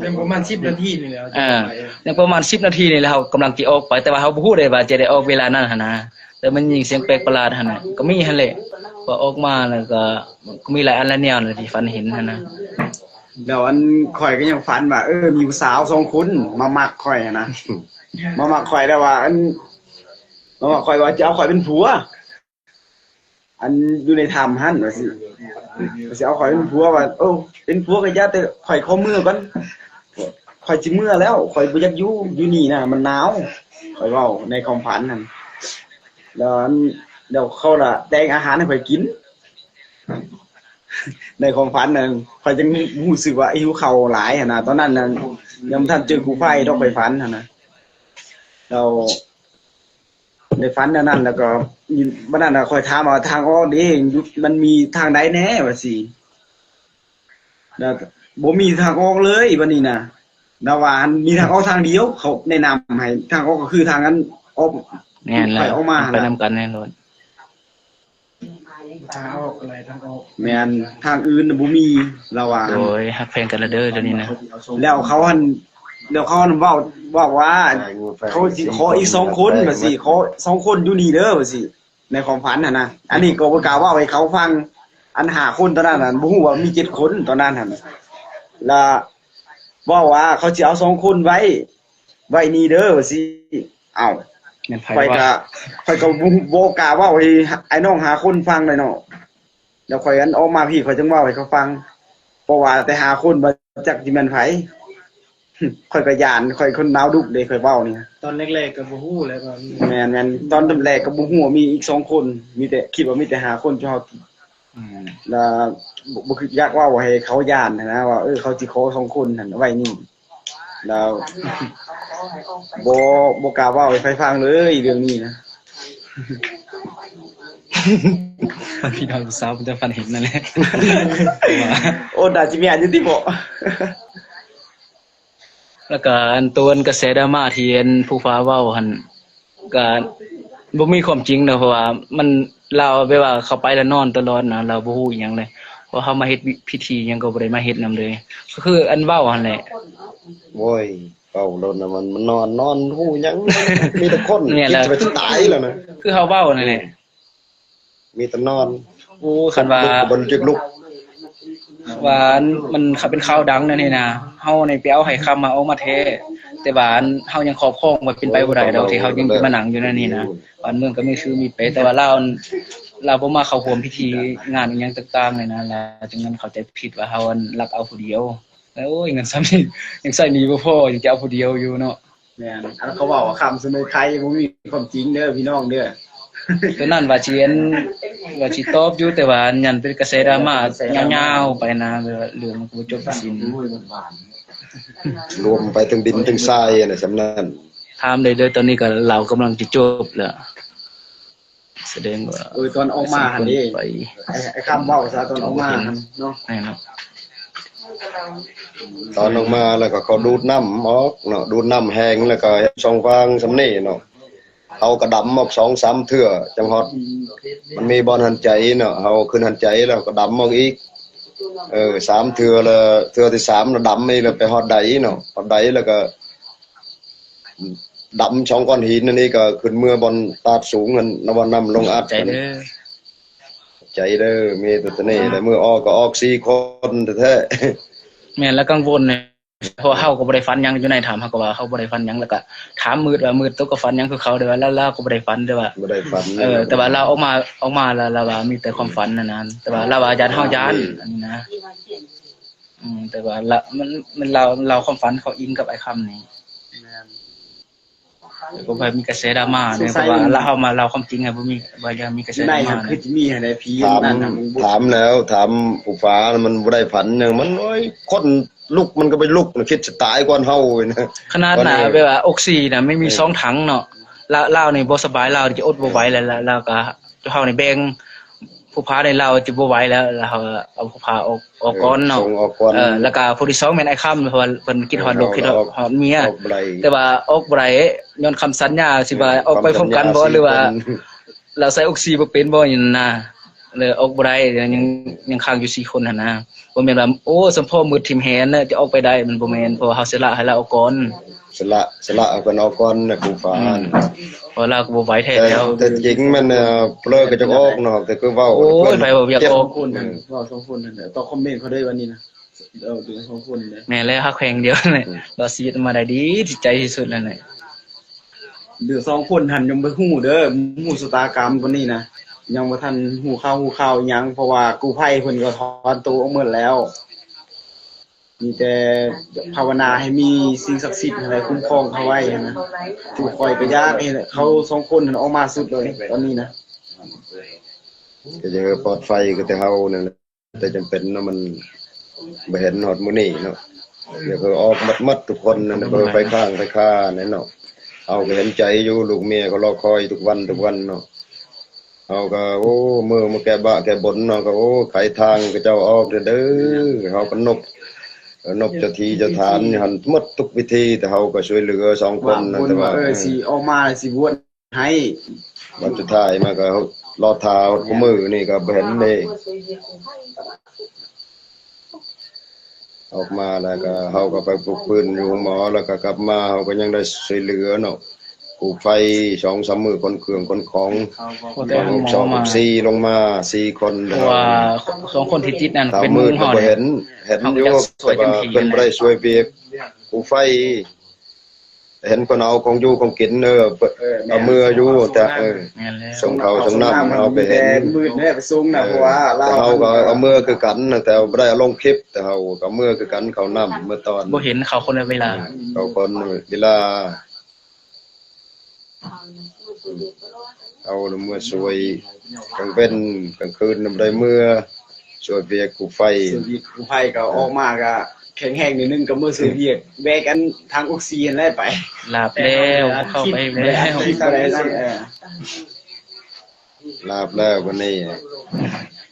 ຍັງປະມານສິບນາທີນີ້ແຫຼະ ເອີ ຍັງປະມານສິບນາທີນີ້ແຫຼະ ເຮົາກຳລັງຊິອອກໄປ ແຕ່ວ່າເຮົາບໍ່ຮູ້ເດ້ວ່າຈະໄດ້ອອກເວລານັ້ນຫັ້ນນະ ແຕ່ມັນຍິນສຽງແປກປະຫຼາດຫັ້ນນະ ກໍມີຫັ້ນແຫຼະ ພໍອອກມາແລ້ວກໍ ກໍມີຫຼາຍອັນຫຼາຍແນວນະທີ່ຝັນເຫັນຫັ້ນນະ. ແລ້ວອັນຂ້ອຍກໍຍັງຝັນວ່າ ເອີ ມີຜູ້ສາວສອງຄົນມາມັກຂ້ອຍຫັ້ນນະ ມາມັກຂ້ອຍແລ້ວວ່າ ອັນ ມາວ່າຂ້ອຍວ່າຈະເອົາຂ້ອຍເປັນຜົວ ອັນຢູ່ໃນຖ້ຳຫັ້ນວ່າຊິ ວ່າຊິເອົາຂ້ອຍເປັນຜົວ ວ່າ ໂອ້ ເປັນຜົວກໍຢ່າ ແຕ່ຂ້ອຍຂໍເມືອກ່ອນ ຂ້ອຍຊິເມືອແລ້ວ ຂ້ອຍບໍ່ຢາກຢູ່ ຢູ່ນີ້ນະມັນໜາວ ຂ້ອຍເວົ້າໃນຄວາມຝັນຫັ້ນ. ແລ້ວອັນ ແລ້ວເຂົາລະແຕ່ງອາຫານໃຫ້ຂ້ອຍກິນ ໃນຄວາມຝັນນັ້ນ ຂ້ອຍຈຶ່ງຮູ້ສຶກວ່າຫິວເຂົ້າຫຼາຍຫັ້ນນະ ຕອນນັ້ນນັ້ນ ຍັງບໍ່ທັນເຈີກູ້ໄພດອກ ຂ້ອຍຝັນຫັ້ນນະ ແລ້ວ ໃນຝັນແນວນັ້ນ ແລ້ວກໍບັດນັ້ນນະ ຂ້ອຍຖາມວ່າ ທາງອອກເດ້ ຢູ່ ມັນມີທາງໃດແດ່ວ່າຊີ້ ແລ້ວບໍ່ມີທາງອອກເລີຍບັດນີ້ນະ ລາວວ່າ ອັນ ມີທາງອອກທາງດຽວ ເຂົາແນະນຳໃຫ້ ທາງອອກກໍຄືທາງອັນອອກ ແມ່ນແລ້ວ ຂ້ອຍອອກມາຫັ້ນ ໄປນຳກັນແນ່ນອນ ທາງອອກ ແມ່ນ ທາງອື່ນນະບໍ່ມີ ລາວວ່າ ໂອ້ຍ ຮັກແພງກັນລະເດີດຽວນີ້ນະ ແລ້ວເຂົາຫັ້ນ ແລ້ວເຂົາຫັ້ນເວົ້າ ເວົ້າວ່າ ເຂົາຊິຂໍອີກສອງຄົນວ່າຊີ້ ຂໍສອງຄົນຢູ່ນີ້ເດີວ່າຊີ້ ໃນຄວາມຝັນຫັ້ນນະ ອັນນີ້ກໍບໍ່ກ້າເວົ້າໃຫ້ເຂົາຟັງ ອັນຫ້າຄົນຕອນນັ້ນນະ ບໍ່ຮູ້ວ່າມີເຈັດຄົນຕອນນັ້ນຫັ້ນ ລະເວົ້າວ່າ ເຂົາຊິເອົາສອງຄົນໄວ້ ໄວ້ນີ້ເດີວ່າຊີ້ ເອົ້າ ແມ່ນໃຜ ຂ້ອຍກໍ ເວົ້າ ຂ້ອຍກໍບໍ່ ບໍ່ກ້າເວົ້າໃຫ້ອ້າຍນ້ອງຫ້າຄົນຟັງເລີຍເນາະ ແລ້ວຂ້ອຍອັນອອກມາພີ້ ຂ້ອຍຈຶ່ງເວົ້າໃຫ້ເຂົາຟັງ ເພາະວ່າແຕ່ຫ້າຄົນບໍ່ຈັກຊິແມ່ນໃຜ ຂ້ອຍກໍຢ້ານ ຂ້ອຍຄົນໜາວດຸເດ້ ຂ້ອຍເວົ້ານີ້ ຕອນແລກໆກໍບໍ່ຮູ້ແຫຼະວ່າມີ ແມ່ນໆ ຕອນແລກກໍບໍ່ຮູ້ວ່າມີອີກສອງຄົນ ມີແຕ່ ຄິດວ່າມີແຕ່ຫ້າຄົນທີ່ເຮົາ ອືມ ແລ້ວບໍ່ ບໍ່ຢາກເວົ້າໃຫ້ເຂົາຢ້ານຫັ້ນນະ ວ່າ ເອີ ເຂົາຊິຂໍສອງຄົນຫັ້ນໄວ້ນີ້ ແລ້ວບໍ່ ບໍ່ກ້າເວົ້າໃຫ້ໃຜຟັງເລີຍເລື່ອງນີ້ນະ ພີ່ນ້ອງສາວເພິ່ນຈະຝັນເຫັນນັ້ນແຫຼະ ໂອ້ ໜ້າຊິແມ່ນຢູ່ຕິເບາະ. ແລ້ວກະອັນຕົວອັນກະແສດຣາມາທີ່ອັນຜູ້ຟ້າເວົ້າຫັ້ນ ກະບໍ່ມີຄວາມຈິງເນາະ ເພາະວ່າມັນ ລາວແບບວ່າເຂົ້າໄປແລ້ວນອນຕະຫຼອດນະ ລາວບໍ່ຮູ້ອີ່ຫຍັງເລີຍ ເພາະເຮົາມາເຮັດພິທີຫຍັງກໍບໍ່ໄດ້ມາເຮັດນຳເລີຍ ກໍຄືອັນເວົ້າຫັ້ນແຫຼະ ໂອ້ຍ ເວົ້າໂລດນະ ມັນ ມັນນອນ ນອນຮູ້ຫຍັງ ມີແຕ່ຄົນ ແມ່ນແລ້ວ ຄິດຈະໄປຕາຍແລ້ວນະ ຄືເຮົາເວົ້ານັ້ນແຫຼະ ມີແຕ່ນອນ ໂອ້ ຄັນວ່າ ລຸກກໍບໍ່ລຸກ ວ່າມັນເປັນຂ່າວດັງແນວນີ້ນະ ເຮົານີ້ໄປເອົາໄຫຄຳມາອອກມາແທ້ ແຕ່ວ່າເຮົາຍັງຄອບຄອງໄວ້ ເປັນໄປບໍ່ໄດ້ດອກທີ່ເຮົາຍັງຈະມານັ່ງຢູ່ແນວນີ້ນະ ບ້ານເມືອງກໍມີຄືມີໄປ ແຕ່ວ່າລາວ ລາວບໍ່ມາເຂົ້າຮ່ວມພິທີງານອີ່ຫຍັງຕ່າງໆນີ້ນະ ລາວຈຶ່ງເຂົ້າໃຈຜິດວ່າເຮົາອັນລັກເອົາຜູ້ດຽວ ໂອ້ຍ ເງິນສ່ຳນີ້ຍັງໃຊ້ໜີ້ບໍ່ພໍ ຍັງຈະເອົາຜູ້ດຽວຢູ່ເນາະ. ແມ່ນ ອັນເຂົາເວົ້າວ່າຄຳສະເໜີໄຄບໍ່ມີຄວາມຈິງເດີພີ່ນ້ອງເດີ ຕົວນັ້ນວ່າຊິອັນ ວ່າຊິຕອບຢູ່ ແຕ່ວ່າຍັນເປັນກະແສດຣາມາຍາວໆໄປນະ ແບບວ່າເລື່ອງມັນກໍບໍ່ຈົບບໍ່ສິ້ນ ລວມໄປເຖິງດິນເຖິງຊາຍນະ ສ່ຳນັ້ນ ຖາມໄດ້ເດີ ຕອນນີ້ກໍລາວກຳລັງຈະຈົບແລ້ວ ສະແດງວ່າ ເອີ ຕອນອອກມາຫັ້ນເດ້ ໄອ້ ໄອ້ຄຳເວົ້າຊະ ຕອນອອກມາຫັ້ນເນາະ ແມ່ນເນາະ ຕອນອອກມາແລ້ວກໍເຂົາດູດນ້ຳອອກເນາະ ດູດນ້ຳແຫ້ງ ແລ້ວກໍເຮັດຊ່ອງຟາງສ່ຳນີ້ເນາະ ເຮົາກໍດຳອອກສອງສາມເທື່ອຈັ່ງຮອດ ມັນມີບ່ອນຫັນໃຈເນາະ ເຮົາຂຶ້ນຫັນໃຈແລ້ວກໍດຳອອກອີກ ເອີ ສາມເທື່ອ ແລ້ວເທື່ອທີສາມລະດຳອີກ ແລ້ວໄປຮອດໃດເນາະ ຮອດໃດແລ້ວກໍ ດຳສອງກ້ອນຫີນອັນນີ້ກໍຂຶ້ນເມືອບ່ອນຕາດສູງຫັ້ນ ນະ ບ່ອນນ້ຳລົງອັດ ໃຈເດີ ໃຈເດີ ມີແຕ່ຕົວນີ້ແຫຼະ ມື້ອອກກໍອອກສີ່ຄົນແທ້ໆ ແມ່ນລະ ກັງວົນແນ່ ເພາະວ່າເຮົາກໍບໍ່ໄດ້ຝັນຫຍັງ ຢູ່ໃນຖ້ຳເຮົາກໍວ່າເຮົາບໍ່ໄດ້ຝັນຫຍັງ ແລ້ວກໍຖາມມືດວ່າ ມືດໂຕກໍຝັນຫຍັງຄືເຂົາ ແຕ່ວ່າລາວ ລາວກໍບໍ່ໄດ້ຝັນ ແຕ່ວ່າ ບໍ່ໄດ້ຝັນ ເອີ ແຕ່ວ່າລາວອອກມາ ອອກມາແລ້ວ ລາວວ່າມີແຕ່ຄວາມຝັນນັ້ນນະ ແຕ່ວ່າລາວວ່າຢ້ານເຮົາຢ້ານ ອືມ ອັນນີ້ນະ ອືມ ແຕ່ວ່າລາວ ມັນ ມັນເລົ່າ ເລົ່າຄວາມຝັນເຂົາອີງກັບອ້າຍຄຳນີ້ ແມ່ນ ແຕ່ກໍບໍ່ມີກະແສດຣາມາເດ້ ເພາະວ່າລາວ ເຮົາມາເລົ່າຄວາມຈິງໃຫ້ ບໍ່ມີ ບໍ່ຢາກມີກະແສດຣາມາ ໃນຫັ້ນຄືຈະມີຫັ້ນແຫຼະ ຜີ ຖາມ ນັ້ນນະ ຖາມແລ້ວ ຖາມຜູ້ຟ້າ ມັນບໍ່ໄດ້ຝັນຫຍັງ ມັນ ໂອ້ຍ ຄົນລຸກມັນກໍໄປລຸກນະ ຄິດຊິຕາຍກ່ອນເຮົານະ ຂະໜາດນະ ແບບວ່າອົກຊີນະ ມັນມີສອງຖັງເນາະ ລາວ ລາວນີ້ບໍ່ສະບາຍ ລາວຈະອົດບໍ່ໄຫວແລ້ວ ລາວ ລາວກໍ ເຮົານີ້ແບ່ງ ຜູ້ພາໃນລາວຈະບໍ່ໄຫວແລ້ວ ແລ້ວເຮົາເອົາຜູ້ພາອອກ ອອກກ່ອນເນາະ ເອີ ສົ່ງອອກກ່ອນ ເອີ ແລ້ວກະຜູ້ທີສອງແມ່ນອ້າຍຄຳ ເພາະວ່າເພິ່ນຄິດຮອດລູກ ເອີ ເຮົາກໍ ຄິດຮອດເມຍ ອອກບໍ່ໄດ້ ແຕ່ວ່າອອກບໍ່ໄດ້ ຍ້ອນຄຳສັນຍາຊິວ່າ ເອີ ອອກໄປພ້ອມກັນບໍ່ ຄຳສັນຍາ ຫຼືວ່າ ສີ່ຄົນ ລາວໃສ່ອົກຊີບໍ່ເປັນບໍ່ ຫຍັງນະ ເລີຍອອກບໍ່ໄດ້ ຍັງ ຍັງຄ້າງຢູ່ສີ່ຄົນຫັ້ນນະ ບໍ່ແມ່ນວ່າ ໂອ້ ສຳພໍມືດຖິ້ມແຫນເນາະ ຈະອອກໄປໄດ້ ມັນບໍ່ແມ່ນ ເພາະວ່າເຮົາສະຫຼະໃຫ້ລາວອອກກ່ອນ ສະຫຼະ ສະຫຼະໃຫ້ເພິ່ນອອກກ່ອນນະ ຜູ້ຟ້າ ອືມ ເພາະລາວກໍບໍ່ໄຫວແທ້ແລ້ວ ແຕ່ຈິງແມ່ນ ເອີ ເລີຍກໍຈະອອກເນາະ ແຕ່ຄືເວົ້າ ໂອ້ຍ ໃຜເວົ້າຢາກອອກ ສອງຄົນ ເອີ ເວົ້າສອງຄົນນັ້ນແຫຼະ ຕອບຄອມເມັນເຂົາເດີ ວັນນີ້ນະ ເອີ ເປັນສອງຄົນແຫຼະ ແມ່ນແລ້ວ ຮັກແພງດຽວນັ້ນແຫຼະ ອືມ ລາວຊີວິດມາໄດ້ດີ ຈິດໃຈທີ່ສຸດນັ້ນແຫຼະ ເຫຼືອສອງຄົນຫັ້ນຍັງບໍ່ຮູ້ເດີ ບໍ່ຮູ້ຊະຕາກຳປານນີ້ນະ ຍັງບໍ່ທັນຮູ້ຂ່າວຮູ້ຂ່າວອີ່ຫຍັງ ເພາະວ່າກູ້ໄພເພິ່ນກໍຖອນໂຕອອກໝົດແລ້ວ ມີແຕ່ພາວະນາໃຫ້ມີສິ່ງສັກສິດຫັ້ນແຫຼະຄຸ້ມຄອງເຂົາໄວ້ຫັ້ນນະ ຄືຂ້ອຍກໍຢາກໃຫ້ເຂົາສອງຄົນຫັ້ນອອກມາສຸດເລີຍຕອນນີ້ນະ ກໍຢາກໃຫ້ປອດໄຟ ກໍແຕ່ເຮົານັ້ນແຫຼະ ແຕ່ຈຳເປັນເນາະ ມັນບໍ່ເຫັນຮອດມື້ນີ້ເນາະ ຢາກໃຫ້ອອກໝົດໆ ທຸກຄົນນັ້ນ ເພື່ອໄຟຄ້າງໄຟຄາແນ່ເນາະ ເຮົາກໍເຫັນໃຈຢູ່ ລູກເມຍກໍລໍຄອຍທຸກວັນ ທຸກວັນເນາະ ເຮົາກໍ ໂອ້ ມື້ມາແກ້ບາແກ້ບົນເນາະ ກໍ ໂອ້ ໄຂທາງຂະເຈົ້າອອກເດີ ເຮົາກໍນົບ ເອີ ນົບເຈົ້າທີ່ເຈົ້າທານຢູ່ຫັ້ນໝົດທຸກພິທີ ແຕ່ເຮົາກໍຊ່ວຍເຫຼືອສອງຄົນນັ້ນ ແຕ່ວ່າ ເອີ ຊິອອກມາຊິບວດ ໃຫ້ ບັດສຸດທ້າຍມາກໍລໍຖ້າຮອດຄູ່ມື້ນີ້ກໍບໍ່ເຫັນເດ້ ອອກມາແລ້ວກໍເຮົາກໍໄປປຸກຟື້ນຢູ່ໂຮງໝໍ ແລ້ວກໍກັບມາເຮົາກໍຍັງໄດ້ຊ່ວຍເຫຼືອເນາະ ກູ້ໄພສອງສາມມື້ ຂົນເຄື່ອງຂົນຂອງ ແຕ່ໂຮງໝໍ ສອງ ມາ ສີ່ ລົງມາສີ່ຄົນ ເພາະວ່າສອງຄົນທີ່ຕິດນັ້ນເປັນໝູ່ເຮົາ ເຫັນ ເຫັນຢູ່ ແຕ່ວ່າເພິ່ນບໍ່ໄດ້ຊ່ວຍວຽກກູ້ໄຟ ເຫັນເພິ່ນເອົາຂອງຢູ່ຂອງກິນ ເອີ ເອົາເມືອຢູ່ ແຕ່ ເອີ ສົ່ງເຂົ້າສົ່ງນ້ຳ ເຮົາໄປເຫັນ ມືດແນ່ໄປສົ່ງນະ ເພາະວ່າເຮົາກໍເອົາເມືອຄືກັນ ແຕ່ບໍ່ໄດ້ເອົາລົງຄລິບ ແຕ່ເຮົາກໍເອົາເມືອຄືກັນ ເຂົ້ານ້ຳເມືອຕອນ ບໍ່ເຫັນເຂົ້າຄົນລະເວລາ ເຂົ້າຄົນເວລາ ເຮົາລະເມືອຊ່ວຍ ກາງເວັນກາງຄືນນຳໄດ້ເມືອ ຊ່ວຍວຽກກູ້ໄຟ ຊ່ວຍວຽກກູ້ໄພກໍອອກມາກໍແຂງແຮງໜ້ອຍໜຶ່ງ ກໍເມືອຊ່ວຍວຽກ ແບກອັນຖັງອົກຊີຫັ້ນແຫຼະໄປ ລາບແລ້ວ ເຂົ້າໄປແລ້ວ ລາບແລ້ວບັດນີ້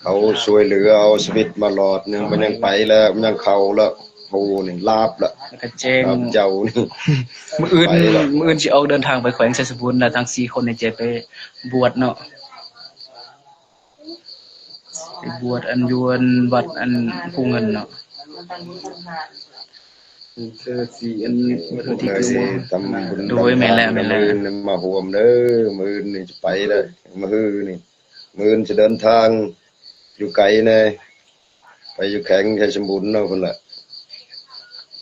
ເຂົາຊ່ວຍເຫຼືອເອົາຊີວິດມາລອດ ຍັງ ມັນຍັງໄປແລ້ວ ມັນຍັງເຂົ້າແລ້ວ ໂຫ ນີ້ລາບແລ້ວ ແລ້ວກໍແຈ້ງ ລາບເຈົ້ານີ້ ມື້ອື່ນ ມື້ອື່ນຊິອອກເດີນທາງໄປແຂວງໄຊສົມບູນ ແລ້ວທັງສີ່ຄົນນີ້ຈະໄປບວດເນາະ ໄປບວດອັນຢູ່ອັນວັດອັນພູເງິນເນາະ ຄືຊິອັນ ເພື່ອຊິທຳບຸນ ໂດຍ ແມ່ນແລ້ວ ແມ່ນແລ້ວ ມື້ອື່ນມາຮ່ວມເດີ ມື້ອື່ນນີ້ຈະໄປແລ້ວ ມື້ຮືນີ້ ມື້ອື່ນຈະເດີນທາງ ຢູ່ໄກແດ່ ໄປຢູ່ແຂວງໄຊສົມບູນເນາະ ພຸ້ນແຫຼະ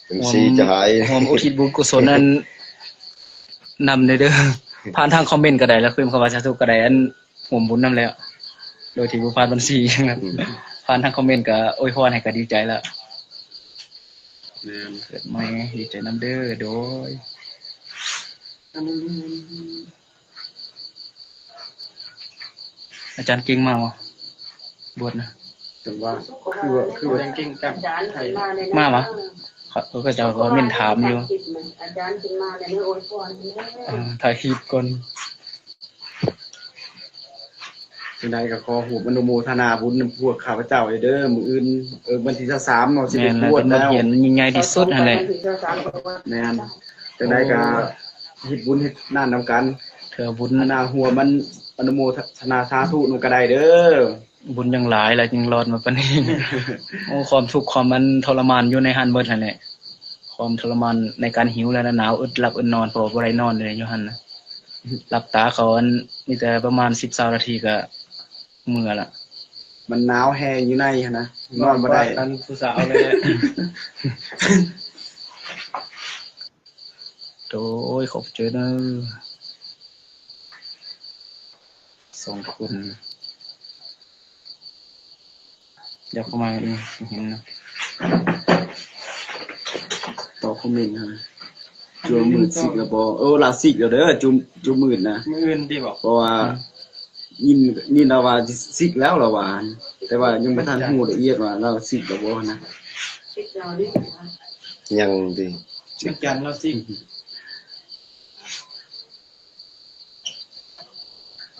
ເປັນ ຮ່ວມ ສີຈະຫາຍ ຮ່ວມອຸທິດບຸນກຸສົນນັ້ນ ນຳເດີ ຜ່ານທາງຄອມເມັນກໍໄດ້ ແລ້ວພິມຄຳວ່າສາທຸກໍໄດ້ ອັນ ຮ່ວມບຸນນຳແລ້ວ ໂດຍທີ່ບໍ່ຜ່ານບັນຊີ ອືມ ຜ່ານທາງຄອມເມັນກໍອວຍພອນໃຫ້ກໍດີໃຈແລ້ວ ແມ່ນ ເກີດໃໝ່ ດີໃຈນຳເດີ ໂດຍ ອາຈານເກັ່ງມາບໍ່? ບວດນະ ຈັງວ່າ ຄືວ່າ ຄືວ່າ ມາບໍ່? ເຂົາ ເຂົາເຈົ້າກໍເມັ້ນຖາມຢູ່ ອາຈານຂຶ້ນມາແລ້ວ ເອີ ຖ່າຍຄລິບກ່ອນ ຈັ່ງໃດກໍຂໍຮ່ວມອະນຸໂມທະນາບຸນນຳພວກຂ້າພະເຈົ້າເດີ ມື້ອື່ນ ເອີ ວັນທີຊາວສາມເນາະ ຊິໄປບວດແລ້ວ ແມ່ນແລ້ວ ເປັນບົດຮຽນຍິ່ງໃຫຍ່ທີ່ສຸດຫັ້ນແຫຼະ ແມ່ນ ຈັ່ງໃດກໍເຮັດບຸນເຮັດນັ້ນນຳກັນ ເທື່ອບຸນ ອັນນ່າ ຮ່ວມອັນ ອະນຸໂມທະນາສາທຸນຳກໍໄດ້ເດີ ບຸນຍັງຫຼາຍແລ້ວຈຶ່ງລອດມາປານນີ້ ໂອ້ ຄວາມທຸກຄວາມອັນທໍລະມານຢູ່ໃນຫັ້ນເບິດຫັ້ນແຫຼະ ຄວາມທໍລະມານໃນການຫິວ ແລະ ໜາວ ອຶດຫຼັບອຶດນອນ ເພາະວ່າບໍ່ໄດ້ນອນເລີຍຢູ່ຫັ້ນນະ ຫຼັບຕາເຂົ້າອັນ ມີແຕ່ປະມານສິບ ຊາວນາທີກໍເມື່ອລະ ມັນໜາວແຮງຢູ່ໃນຫັ້ນນະ ນອນບໍ່ໄດ້ ນອນກອດອັນຜູ້ສາວເລີຍ ໂດຍ ຂອບໃຈເດີ ສອງຄົນ ຢາກເຂົ້າມາອີກ ເຫັນນະ ຕອບຄອມເມັນຫັ້ນ ຈຸມື້ຊິກແລ້ວບໍ່? ເອີ ລາວຊິກແລ້ວເດີ ຈຸ ຈຸມື້ນະ ມື້ອື່ນຕິບໍ? ເພາະວ່າ ຍິນ ຍິນລາວວ່າຊິກແລ້ວລາວວ່າ ແຕ່ວ່າຍັງບໍ່ທັນຮູ້ລະອຽດວ່າລາວຊິກແລ້ວບໍ່ນະ. ຍັງຕິ? ວັນຈັນລາວຊິກ.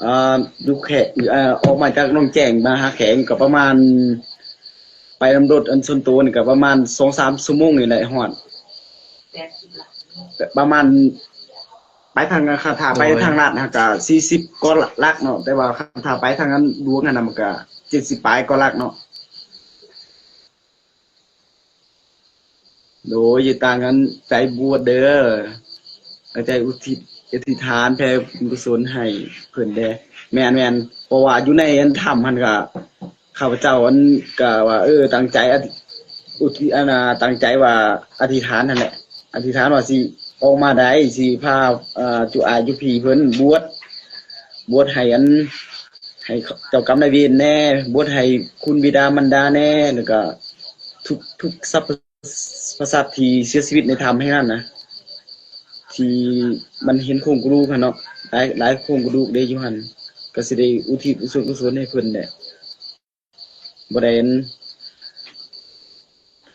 ອ່າ ຢູ່ແຂ ອ່າ ອອກມາຈາກໜອງແຈ້ງມາຫາແຂງກໍປະມານ ໄປນຳລົດອັນສ່ວນໂຕນີ້ກໍປະມານສອງສາມຊົ່ວໂມງນີ້ແຫຼະຮອດ ປະມານ ໄປທາງ ຄັນຖ້າໄປທາງລັດຫັ້ນກໍສີ່ສິບກວ່າຫຼັກເນາະ ແຕ່ວ່າຄັນຖ້າໄປທາງອັນຫຼວງຫັ້ນນະ ມັນກໍເຈັດສິບປາຍກວ່າຫຼັກເນາະ. ໂດຍ ຢູ່ຕ່າງກັນໃຈບວດເດີ ໃຈອຸທິດ ອະທິຖານແຜ່ບຸນກຸສົນໃຫ້ເພິ່ນແດ່. ແມ່ນໆ ເພາະວ່າຢູ່ໃນອັນຖ້ຳຫັ້ນກະ ຂ້າພະເຈົ້າອັນກະວ່າ ເອີ ຕັ້ງໃຈອະທິ ອຸທິ ອັນນ່າ ຕັ້ງໃຈວ່າອະທິຖານຫັ້ນແຫຼະ ອະທິຖານວ່າຊິອອກມາໄດ້ ຊິພາ ເອີ ຈຸອາຍຈຸພີເພິ່ນບວດ ບວດໃຫ້ອັນ ໃຫ້ເຈົ້າກຳນາຍເວນແດ່ ບວດໃຫ້ຄຸນບິດາມານດາແດ່ ແລ້ວກະທຸກ ທຸກສັບພະ ພະສັດທີ່ເສຍຊີວິດໃນຖ້ຳແຫ່ງນັ້ນນະ ທີ່ມັນເຫັນໂຄງກະດູກຫັ້ນເນາະ ຫຼາຍ ຫຼາຍໂຄງກະດູກເດ້ຢູ່ຫັ້ນ ກໍຊິໄດ້ອຸທິດສ່ວນກຸສົນໃຫ້ເພິ່ນແຫຼະ ບໍ່ໄດ້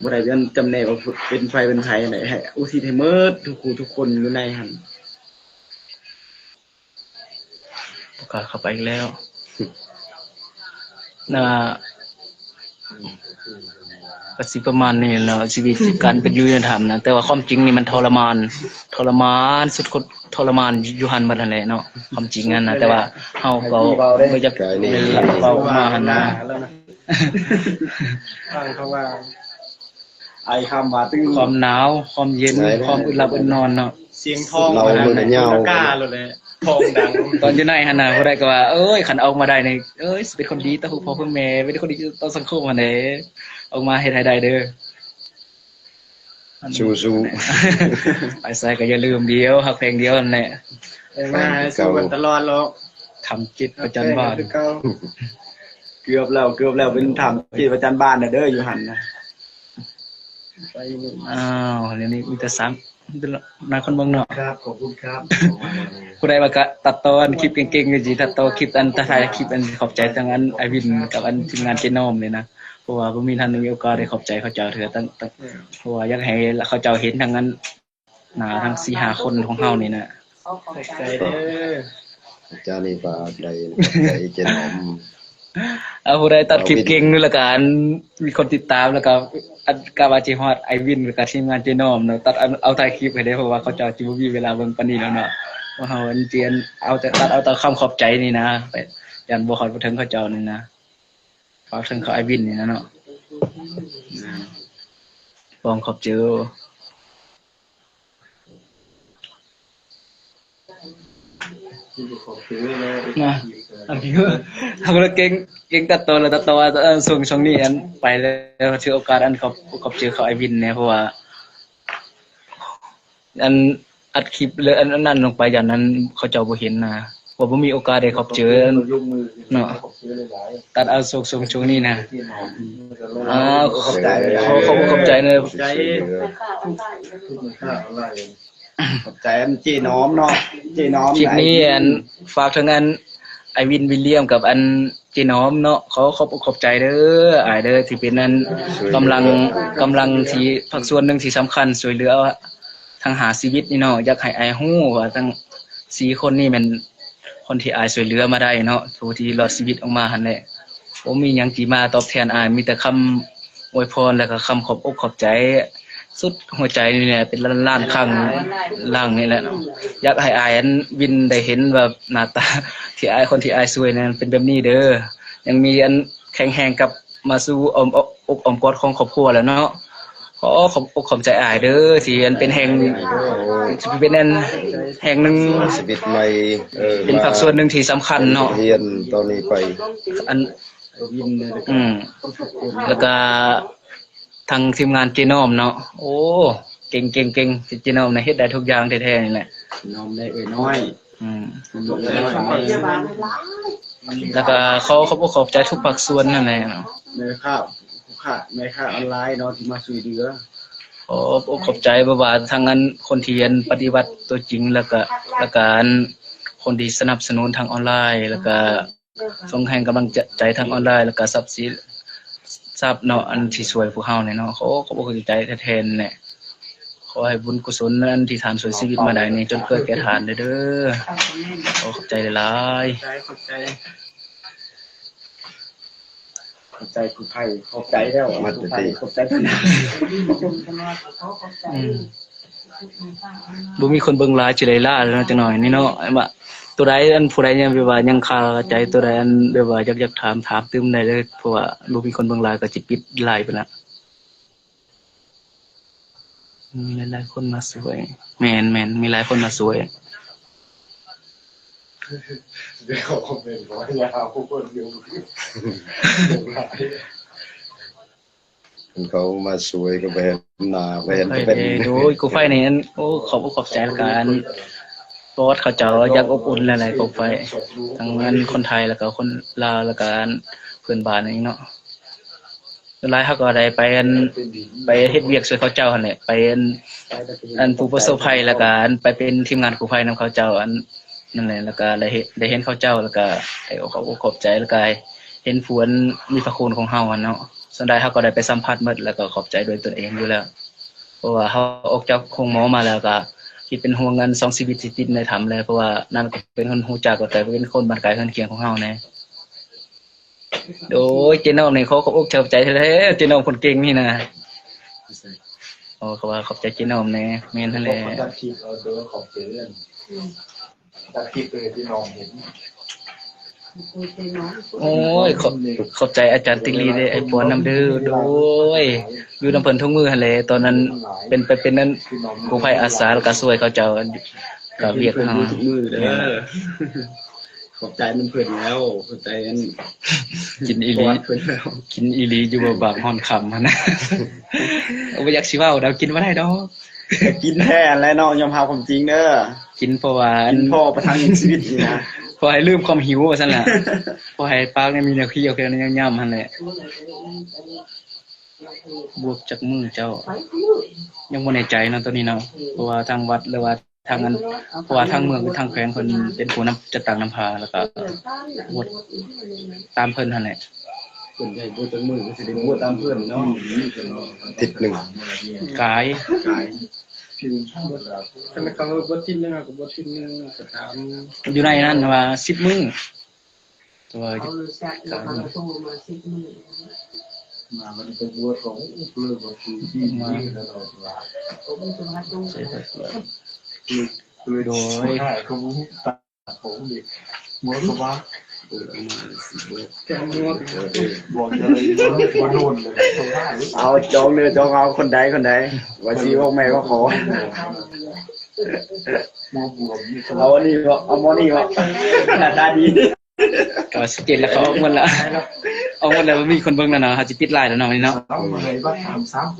ບໍ່ໄດ້ເປັນຈຳແນກວ່າເປັນໃຜເປັນໃຜແຫຼະ ໃຫ້ອຸທິດໃຫ້ໝົດທຸກຜູ້ທຸກຄົນຢູ່ໃນຫັ້ນ. ປະກາດເຂົ້າໄປອີກແລ້ວ ນະ ກະຊິປະມານນີ້ແຫຼະເນາະ ຊີວິດການເປັນຢູ່ໃນຖ້ຳນະ ແຕ່ວ່າຄວາມຈິງນີ້ມັນທໍລະມານ ທໍລະມານສຸດຄົດ ທໍລະມານຢູ່ຫັ້ນໝົດຫັ້ນແຫຼະເນາະ ຄວາມຈິງຫັ້ນນະ ແຕ່ວ່າເຮົາກໍບໍ່ຢາກເວົ້າອອກມາຫັ້ນນະ. ຟັງເຂົາວ່າ ໄອຄຳວ່າຕຶງ ຄວາມໜາວ ຄວາມເຢັນ ຄວາມອຶດຫຼັບອຶດນອນເນາະ ສຽງທອງ ເລົ່າມັນກໍຍາວ ກາໂລດແຫຼະ ທອງດັງ ຕອນຢູ່ໃນຫັ້ນນະ ຜູ້ໃດກໍວ່າ ເອີຍ ຄັນອອກມາໄດ້ນີ້ ເອີຍ ຊິເປັນຄົນດີຕໍ່ພໍ່ແມ່ ເປັນຄົນດີຕໍ່ສັງຄົມຫັ້ນເດ້ ອອກມາເຮັດໃຫ້ໄດ້ເດີ ສູ້ໆ ໄປໃສກໍຢ່າລືມດຽວ ຮັກແພງດຽວຫັ້ນແຫຼະ ໄປມາຫາສູ່ກັນຕະຫຼອດໂລດ ຖ້ຳຈິດປະຈັນບານ ເກືອບແລ້ວ ເກືອບແລ້ວ ເປັນຖ້ຳຈິດປະຈັນບານແລ້ວເດີ ຢູ່ຫັ້ນນະ. ອ້າວ ດຽວນີ້ມີແຕ່ສາມ ນາຄົນເບິ່ງເນາະ ຄັບ ຂອບຄຸນຄັບ ຜູ້ໃດວ່າກະຕັດຕໍ່ອັນຄລິບເກັ່ງໆ ຢູ່ຊິຕັດຕໍ່ຄລິບ ອັນ ຖ່າຍຄລິບ ອັນ ຂອບໃຈທັງອັນອ້າຍວິນກັບອັນທີມງານເຈນ້ອມນີ້ນະ ເພາະວ່າບໍ່ມີ ທັນໄດ້ມີໂອກາດໄດ້ຂອບໃຈເຂົາເຈົ້າເທື່ອ ຕັ້ງ ເພາະວ່າຢາກໃຫ້ເຂົາເຈົ້າເຫັນທັງອັນ ໜ້າທັງສີ່ຫ້າຄົນຂອງເຮົານີ້ນະ ຂອບໃຈເດີ ອາຈານນີ້ກໍໄດ້ ຂອບໃຈເຈນ້ອມ ເອົາ ຜູ້ໃດຕັດຄລິບເກັ່ງ ແລ້ວກໍອັນມີຄົນຕິດຕາມ ແລ້ວກໍອັນກະວ່າຊິຮອດອ້າຍວິນ ແລ້ວກໍທີມງານເຈນ້ອມເນາະ ຕັດເອົາ ເອົາທ້າຍຄລິບໃຫ້ເດ້ ເພາະວ່າເຂົາເຈົ້າຊິບໍ່ມີເວລາເບິ່ງປານນີ້ແລ້ວເນາະ ພວກເຮົາອັນຈະເອົາແຕ່ ຕັດເອົາແຕ່ຄຳຂອບໃຈນີ້ນະ ຢ້ານບໍ່ຮອດບໍ່ເຖິງເຂົາເຈົ້ານີ້ນະ ຝາກເຖິງເຂົາອ້າຍວິນນີ້ນະເນາະ ອືມ ຂອບໃຈ ນະ ອັນນີ້ເຮົາກໍເກັ່ງ ເກັ່ງຕັດຕໍ່ ແລ້ວຕັດຕໍ່ວ່າ ເອີ ຊ່ວງ ຊ່ວງນີ້ອັນໄປແລ້ວ ຖືໂອກາດອັນຂອບ ຂອບໃຈເຂົາອ້າຍວິນແດ່ ເພາະວ່າ ອັນອັດຄລິບ ຫຼື ອັນ ອັນນັ້ນລົງໄປ ຢ້ານນັ້ນເຂົາເຈົ້າບໍ່ເຫັນນະ ເພາະບໍ່ມີໂອກາດໄດ້ຂອບໃຈເນາະ ຕັດເອົາຊ່ວງ ຊ່ວງ ຊ່ວງນີ້ນະ ອ່າ ຂອບໃຈ ຂອບໃຈເນາະ ຂອບໃຈ ຂອບໃຈອັນເຈນ້ອມເນາະ ເຈນ້ອມ ຄລິບນີ້ອັນ ຝາກເຖິງອັນອ້າຍວິນ ວິນລຽມ ກັບອັນເຈນ້ອມເນາະ ຂໍຂອບອົກຂອບໃຈເດີ ອ້າຍເດີ ທີ່ເປັນອັນກຳລັງ ກຳລັງທີ່ພາກສ່ວນໜຶ່ງທີ່ສຳຄັນຊ່ວຍເຫຼືອທັງຫ້າຊີວິດນີ້ເນາະ ຢາກໃຫ້ອ້າຍຮູ້ວ່າທັງສີ່ຄົນນີ້ແມ່ນ ຄົນທີ່ອ້າຍຊ່ວຍເຫຼືອມາໄດ້ເນາະ ຜູ້ທີ່ລອດຊີວິດອອກມາຫັ້ນແຫຼະ ບໍ່ມີຫຍັງທີ່ມາຕອບແທນອ້າຍ ມີແຕ່ຄຳອວຍພອນ ແລ້ວກໍຄຳຂອບອົກຂອບໃຈສຸດຫົວໃຈນີ້ແຫຼະ ເປັນລ້ານໆຄັ້ງຫຼັງນີ້ແຫຼະເນາະ ຢາກໃຫ້ອ້າຍອັນວິນໄດ້ເຫັນວ່າໜ້າຕາທີ່ອ້າຍ ຄົນທີ່ອ້າຍຊ່ວຍນັ້ນເປັນແບບນີ້ເດີ ຍັງມີອັນແຂງແຮງກັບມາສູ່ອ້ອມ ອົກອ້ອມກອດຂອງຄອບຄົວແຫຼະເນາະ. ຂໍຂອບອົກຂອບໃຈອ້າຍເດີ ທີ່ອັນເປັນແຮງ ເປັນອັນແຮງໜຶ່ງ ຊີວິດໃໝ່ ເອີ ເປັນພາກສ່ວນໜຶ່ງທີ່ສຳຄັນເນາະ ຮຽນຕໍ່ນີ້ໄປ ອັນ ອືມ ແລ້ວກະທາງທີມງານເຈນ້ອມເນາະ ໂອ້ ເກັ່ງໆໆ ເຈນ້ອມນະເຮັດໄດ້ທຸກຢ່າງແທ້ໆນີ້ແຫຼະ. ນ້ອມໄດ້ເອີຍນ້ອຍ. ອືມ ນ້ອມໄດ້ເອີຍນ້ອຍ. ແລ້ວກໍຂໍຂອບອົກຂອບໃຈທຸກພາກສ່ວນນັ້ນແຫຼະເນາະ. ແມ່ຄ້າ ຜູ້ຄ້າ ແມ່ຄ້າອອນລາຍເນາະ ທີ່ມາຊ່ວຍເຫຼືອ. ຂໍຂອບອົກຂອບໃຈ ບໍ່ວ່າທັງອັນຄົນທີ່ອັນປະຕິບັດຕົວຈິງ ແລ້ວກໍ ແລ້ວກໍອັນຄົນທີ່ສະໜັບສະໜູນທາງອອນລາຍ ແລ້ວກໍ ສົ່ງແຮງກຳລັງໃຈທາງອອນລາຍ ແລ້ວກະຊັບສິນຊັບເນາະ ອັນທີ່ຊ່ວຍພວກເຮົານີ້ເນາະ. ໂອ້ ຂອບອົກຂອບໃຈແທ້ໆແຫຼະ. ຂໍໃຫ້ບຸນກຸສົນອັນທີ່ທ່ານຊ່ວຍຊີວິດມາໄດ້ນີ້ ຈົ່ງເກີດແກ່ທ່ານເດີ. ໂອ້ ຂອບໃຈຫຼາຍໆ. ຂອບໃຈ ຂອບໃຈ ຂອບໃຈຜູ້ໃຜ ຂອບໃຈແລ້ວ ມາແຕ່ ຂອບໃຈເພິ່ນ. ອືມ. ບໍ່ມີຄົນເບິ່ງຫຼາຍ ຊິໄດ້ລາແລ້ວເນາະ ຈັກໜ້ອຍນີ້ເນາະ. ວ່າຕົວໃດ ອັນຜູ້ໃດຍັງແບບວ່າຍັງຄາໃຈຕົວໃດ ອັນແບບວ່າຢາກ ຢາກຖາມ ຖາມຕື່ມໄດ້ເລີຍ ເພາະວ່າບໍ່ມີຄົນເບິ່ງຫຼາຍ ກໍຊິປິດໄລໄປລະ. ມີຫຼາຍໆຄົນມາຊ່ວຍ. ແມ່ນໆ ມີຫຼາຍຄົນມາຊ່ວຍ. ດຽວຄອມເມັນກໍຍາວ ຜູ້ຄົນຢູ່ ເພິ່ນເຂົ້າມາຊ່ວຍກໍບໍ່ເຫັນໜ້າ ບໍ່ເຫັນເປັນ. ໂອ້ຍ ກູໄຟນີ້ ອັນ ໂອ້ ຂອບອົກຂອບໃຈ ແລ້ວກະອັນ ປອດເຂົາເຈົ້າຢາກອົບອຸ່ນຫຼາຍໆ ກູໄຟ ທັງອັນຄົນໄທ ແລ້ວກະຄົນລາວ ແລ້ວກະອັນເພື່ອນບ້ານອີກເນາະ. ສ່ວນຫຼາຍເຮົາກໍໄດ້ໄປອັນ ໄປເຮັດວຽກຊ່ວຍເຂົາເຈົ້າຫັ້ນແຫຼະ ໄປອັນ ອັນຜູ້ປະສົບໄພ ແລ້ວກະອັນໄປເປັນທີມງານກູ້ໄພນຳເຂົາເຈົ້າ ອັນ ນັ້ນແຫຼະ ແລ້ວກະໄດ້ເຫັນ ໄດ້ເຫັນເຂົາເຈົ້າ ແລ້ວກະໄດ້ຂໍຂອບອົກຂອບໃຈ ແລ້ວກະເຫັນຜູ້ອັນມີພະຄຸນຂອງເຮົາຫັ້ນເນາະ. ສ່ວນຫຼາຍເຮົາກໍໄດ້ໄປສຳຜັດໝົດ ແລ້ວກໍຂອບໃຈດ້ວຍຕົນເອງຢູ່ແລ້ວ ເພາະວ່າເຮົາອອກຈາກໂຮງໝໍມາແລ້ວ ກໍຄິດເປັນຫ່ວງອັນສອງຊີວິດທີ່ຕິດໃນຖ້ຳແລ້ວ ເພາະວ່ານັ້ນກໍເປັນຄົນຮູ້ຈັກ ແລ້ວກໍເປັນຄົນບ້ານໃກ້ເຮືອນຄຽງຂອງເຮົາແດ່. ໂອ້ຍ ເຈນ້ອມນີ້ ຂໍຂອບອົກຂອບໃຈແທ້ໆ ເຈນ້ອມຄົນເກັ່ງນີ້ນະ. ອໍ ເຂົາວ່າຂອບໃຈເຈນ້ອມແດ່. ແມ່ນຫັ້ນແຫຼະ. ຕັດຄລິບເອົາເດີ ຂອບໃຈເດີ ຕັດຄລິບເລີຍ ເຈນ້ອມເຫັນ. ໂອ້ຍ ຂອບ ຂອບໃຈອາຈານຕິລີເດ້ ອ້າຍປອນນຳເດີ. ໂດຍ ຢູ່ນຳເພິ່ນທຸກມື້ຫັ້ນແຫຼະ ຕອນນັ້ນເປັນ ໄປເປັນນັ້ນ ກູ້ໄພອາສາ ແລ້ວກໍຊ່ວຍເຂົາເຈົ້າ ກະວຽກເຮົາ ເຮັນເພິ່ນຢູ່ທຸກມື້ເດີ. ຂອບໃຈນຳເພິ່ນແລ້ວ ຂອບໃຈອັນ ກິນອີ່ຫຼີ ເພິ່ນແລ້ວ ກິນອີ່ຫຼີຢູ່ບໍ່ບາບຮ້ອນຄ່ຳຫັ້ນນະ. ບໍ່ຢາກຊິເວົ້າດອກ ກິນບໍ່ໄດ້ດອກ. ກິນແທ້ແຫຼະເນາະ ຍອມຮັບຄວາມຈິງເດີ. ກິນເພາະວ່າ ກິນພໍປະທັງຊີວິດນີ້ນະ ພໍໃຫ້ລືມຄວາມຫິວວ່າຊັ້ນລະ ພໍໃຫ້ປາກນີ້ມີແນວຂຽວ ແນວຫຍັງຫຍ້ຳຫັ້ນແຫຼະ. ບວກຈັກມື້ເຈົ້າ ຍັງບໍ່ແນ່ໃຈເນາະ ໂຕນີ້ເນາະ ເພາະວ່າທາງວັດ ຫຼືວ່າ ທາງອັນ ເພາະວ່າທາງເມືອງ ທາງແຂວງເພິ່ນເປັນຜູ້ນຳຈັດຕັ້ງນຳພາ ແລ້ວກໍບວດຕາມເພິ່ນຫັ້ນແຫຼະ. ເພິ່ນໃຫ້ບວດຈັກມື້ກໍຊິໄດ້ບວດຕາມເພິ່ນເນາະ. ອາທິດໜຶ່ງ ກາຍ ກາຍ ຄັນເຂົາບວດທິດໜຶ່ງ ເຮົາກໍບວດທິດໜຶ່ງກໍຕາມ. ຢູ່ໃນນັ້ນວ່າສິບມື້. ແຕ່ວ່າ ເຂົາເລີຍຈັດ ແລ້ວເຂົາກໍໂທມາສິບມື້ ມາບັດນີ້ໄປບວດກໍເລີຍວ່າຄືທີ່ນີ້ແລ້ວວ່າ ໂດຍ ເອົາຈອງເດີ ຈອງເອົາຄົນໃດຄົນໃດ ວ່າຊິອອກແມ່ອອກພໍ່ ເອົາອັນນີ້ບໍ່ ເອົາໝໍນີ້ບໍ່ ໜ້າຕາດີ. ກໍສິບເຈັດແລ້ວ ເຂົາອອກໝົດລະ ອອກໝົດແລ້ວ ບໍ່ມີຄົນເບິ່ງແລ້ວເນາະ ເຮົາຊິປິດໄລແລ້ວເນາະ ນີ້ເນາະ.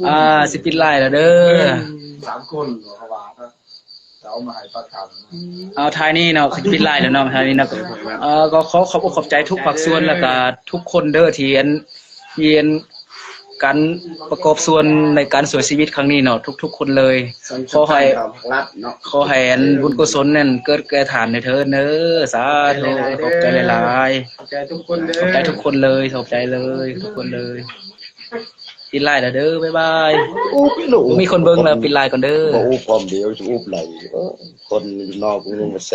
ອ່າ ຊິປິດໄລແລ້ວເດີ ສາມຄົນ ເຂົາວ່າຈະເອົາມາໃຫ້ປະກັນ. ເອົາ ທ້າຍນີ້ເນາະ ຊິປິດໄລແລ້ວເນາະ ທ້າຍນີ້ເນາະ. ເອີ ກໍຂໍຂອບອົກຂອບໃຈທຸກພາກສ່ວນ ແລ້ວກໍທຸກຄົນເດີ ທີ່ອັນ ທີ່ອັນ ການປະກອບສ່ວນໃນການຊ່ວຍຊີວິດຄັ້ງນີ້ເນາະ ທຸກໆຄົນເລີຍ. ຂໍໃຫ້ ຂໍໃຫ້ອັນບຸນກຸສົນນັ້ນເກີດແກ່ທ່ານເທີ້ນເດີ. ສາທຸ ຂອບໃຈຫຼາຍໆ ຂອບໃຈທຸກຄົນເດີ ຂອບໃຈທຸກຄົນເລີຍ ຂອບໃຈເລີຍ ທຸກຄົນເລີຍ. ປິດໄລແລ້ວເດີ ບາຍບາຍ. ອຸບລູກ ບໍ່ມີຄົນເບິ່ງແລ້ວ ປິດໄລກ່ອນເດີ. ບໍ່ອຸບຄວາມດຽວ ຊິອຸບໄລ ເອີ ຄົນຢູ່ນອກຍັງບໍ່ແຊ.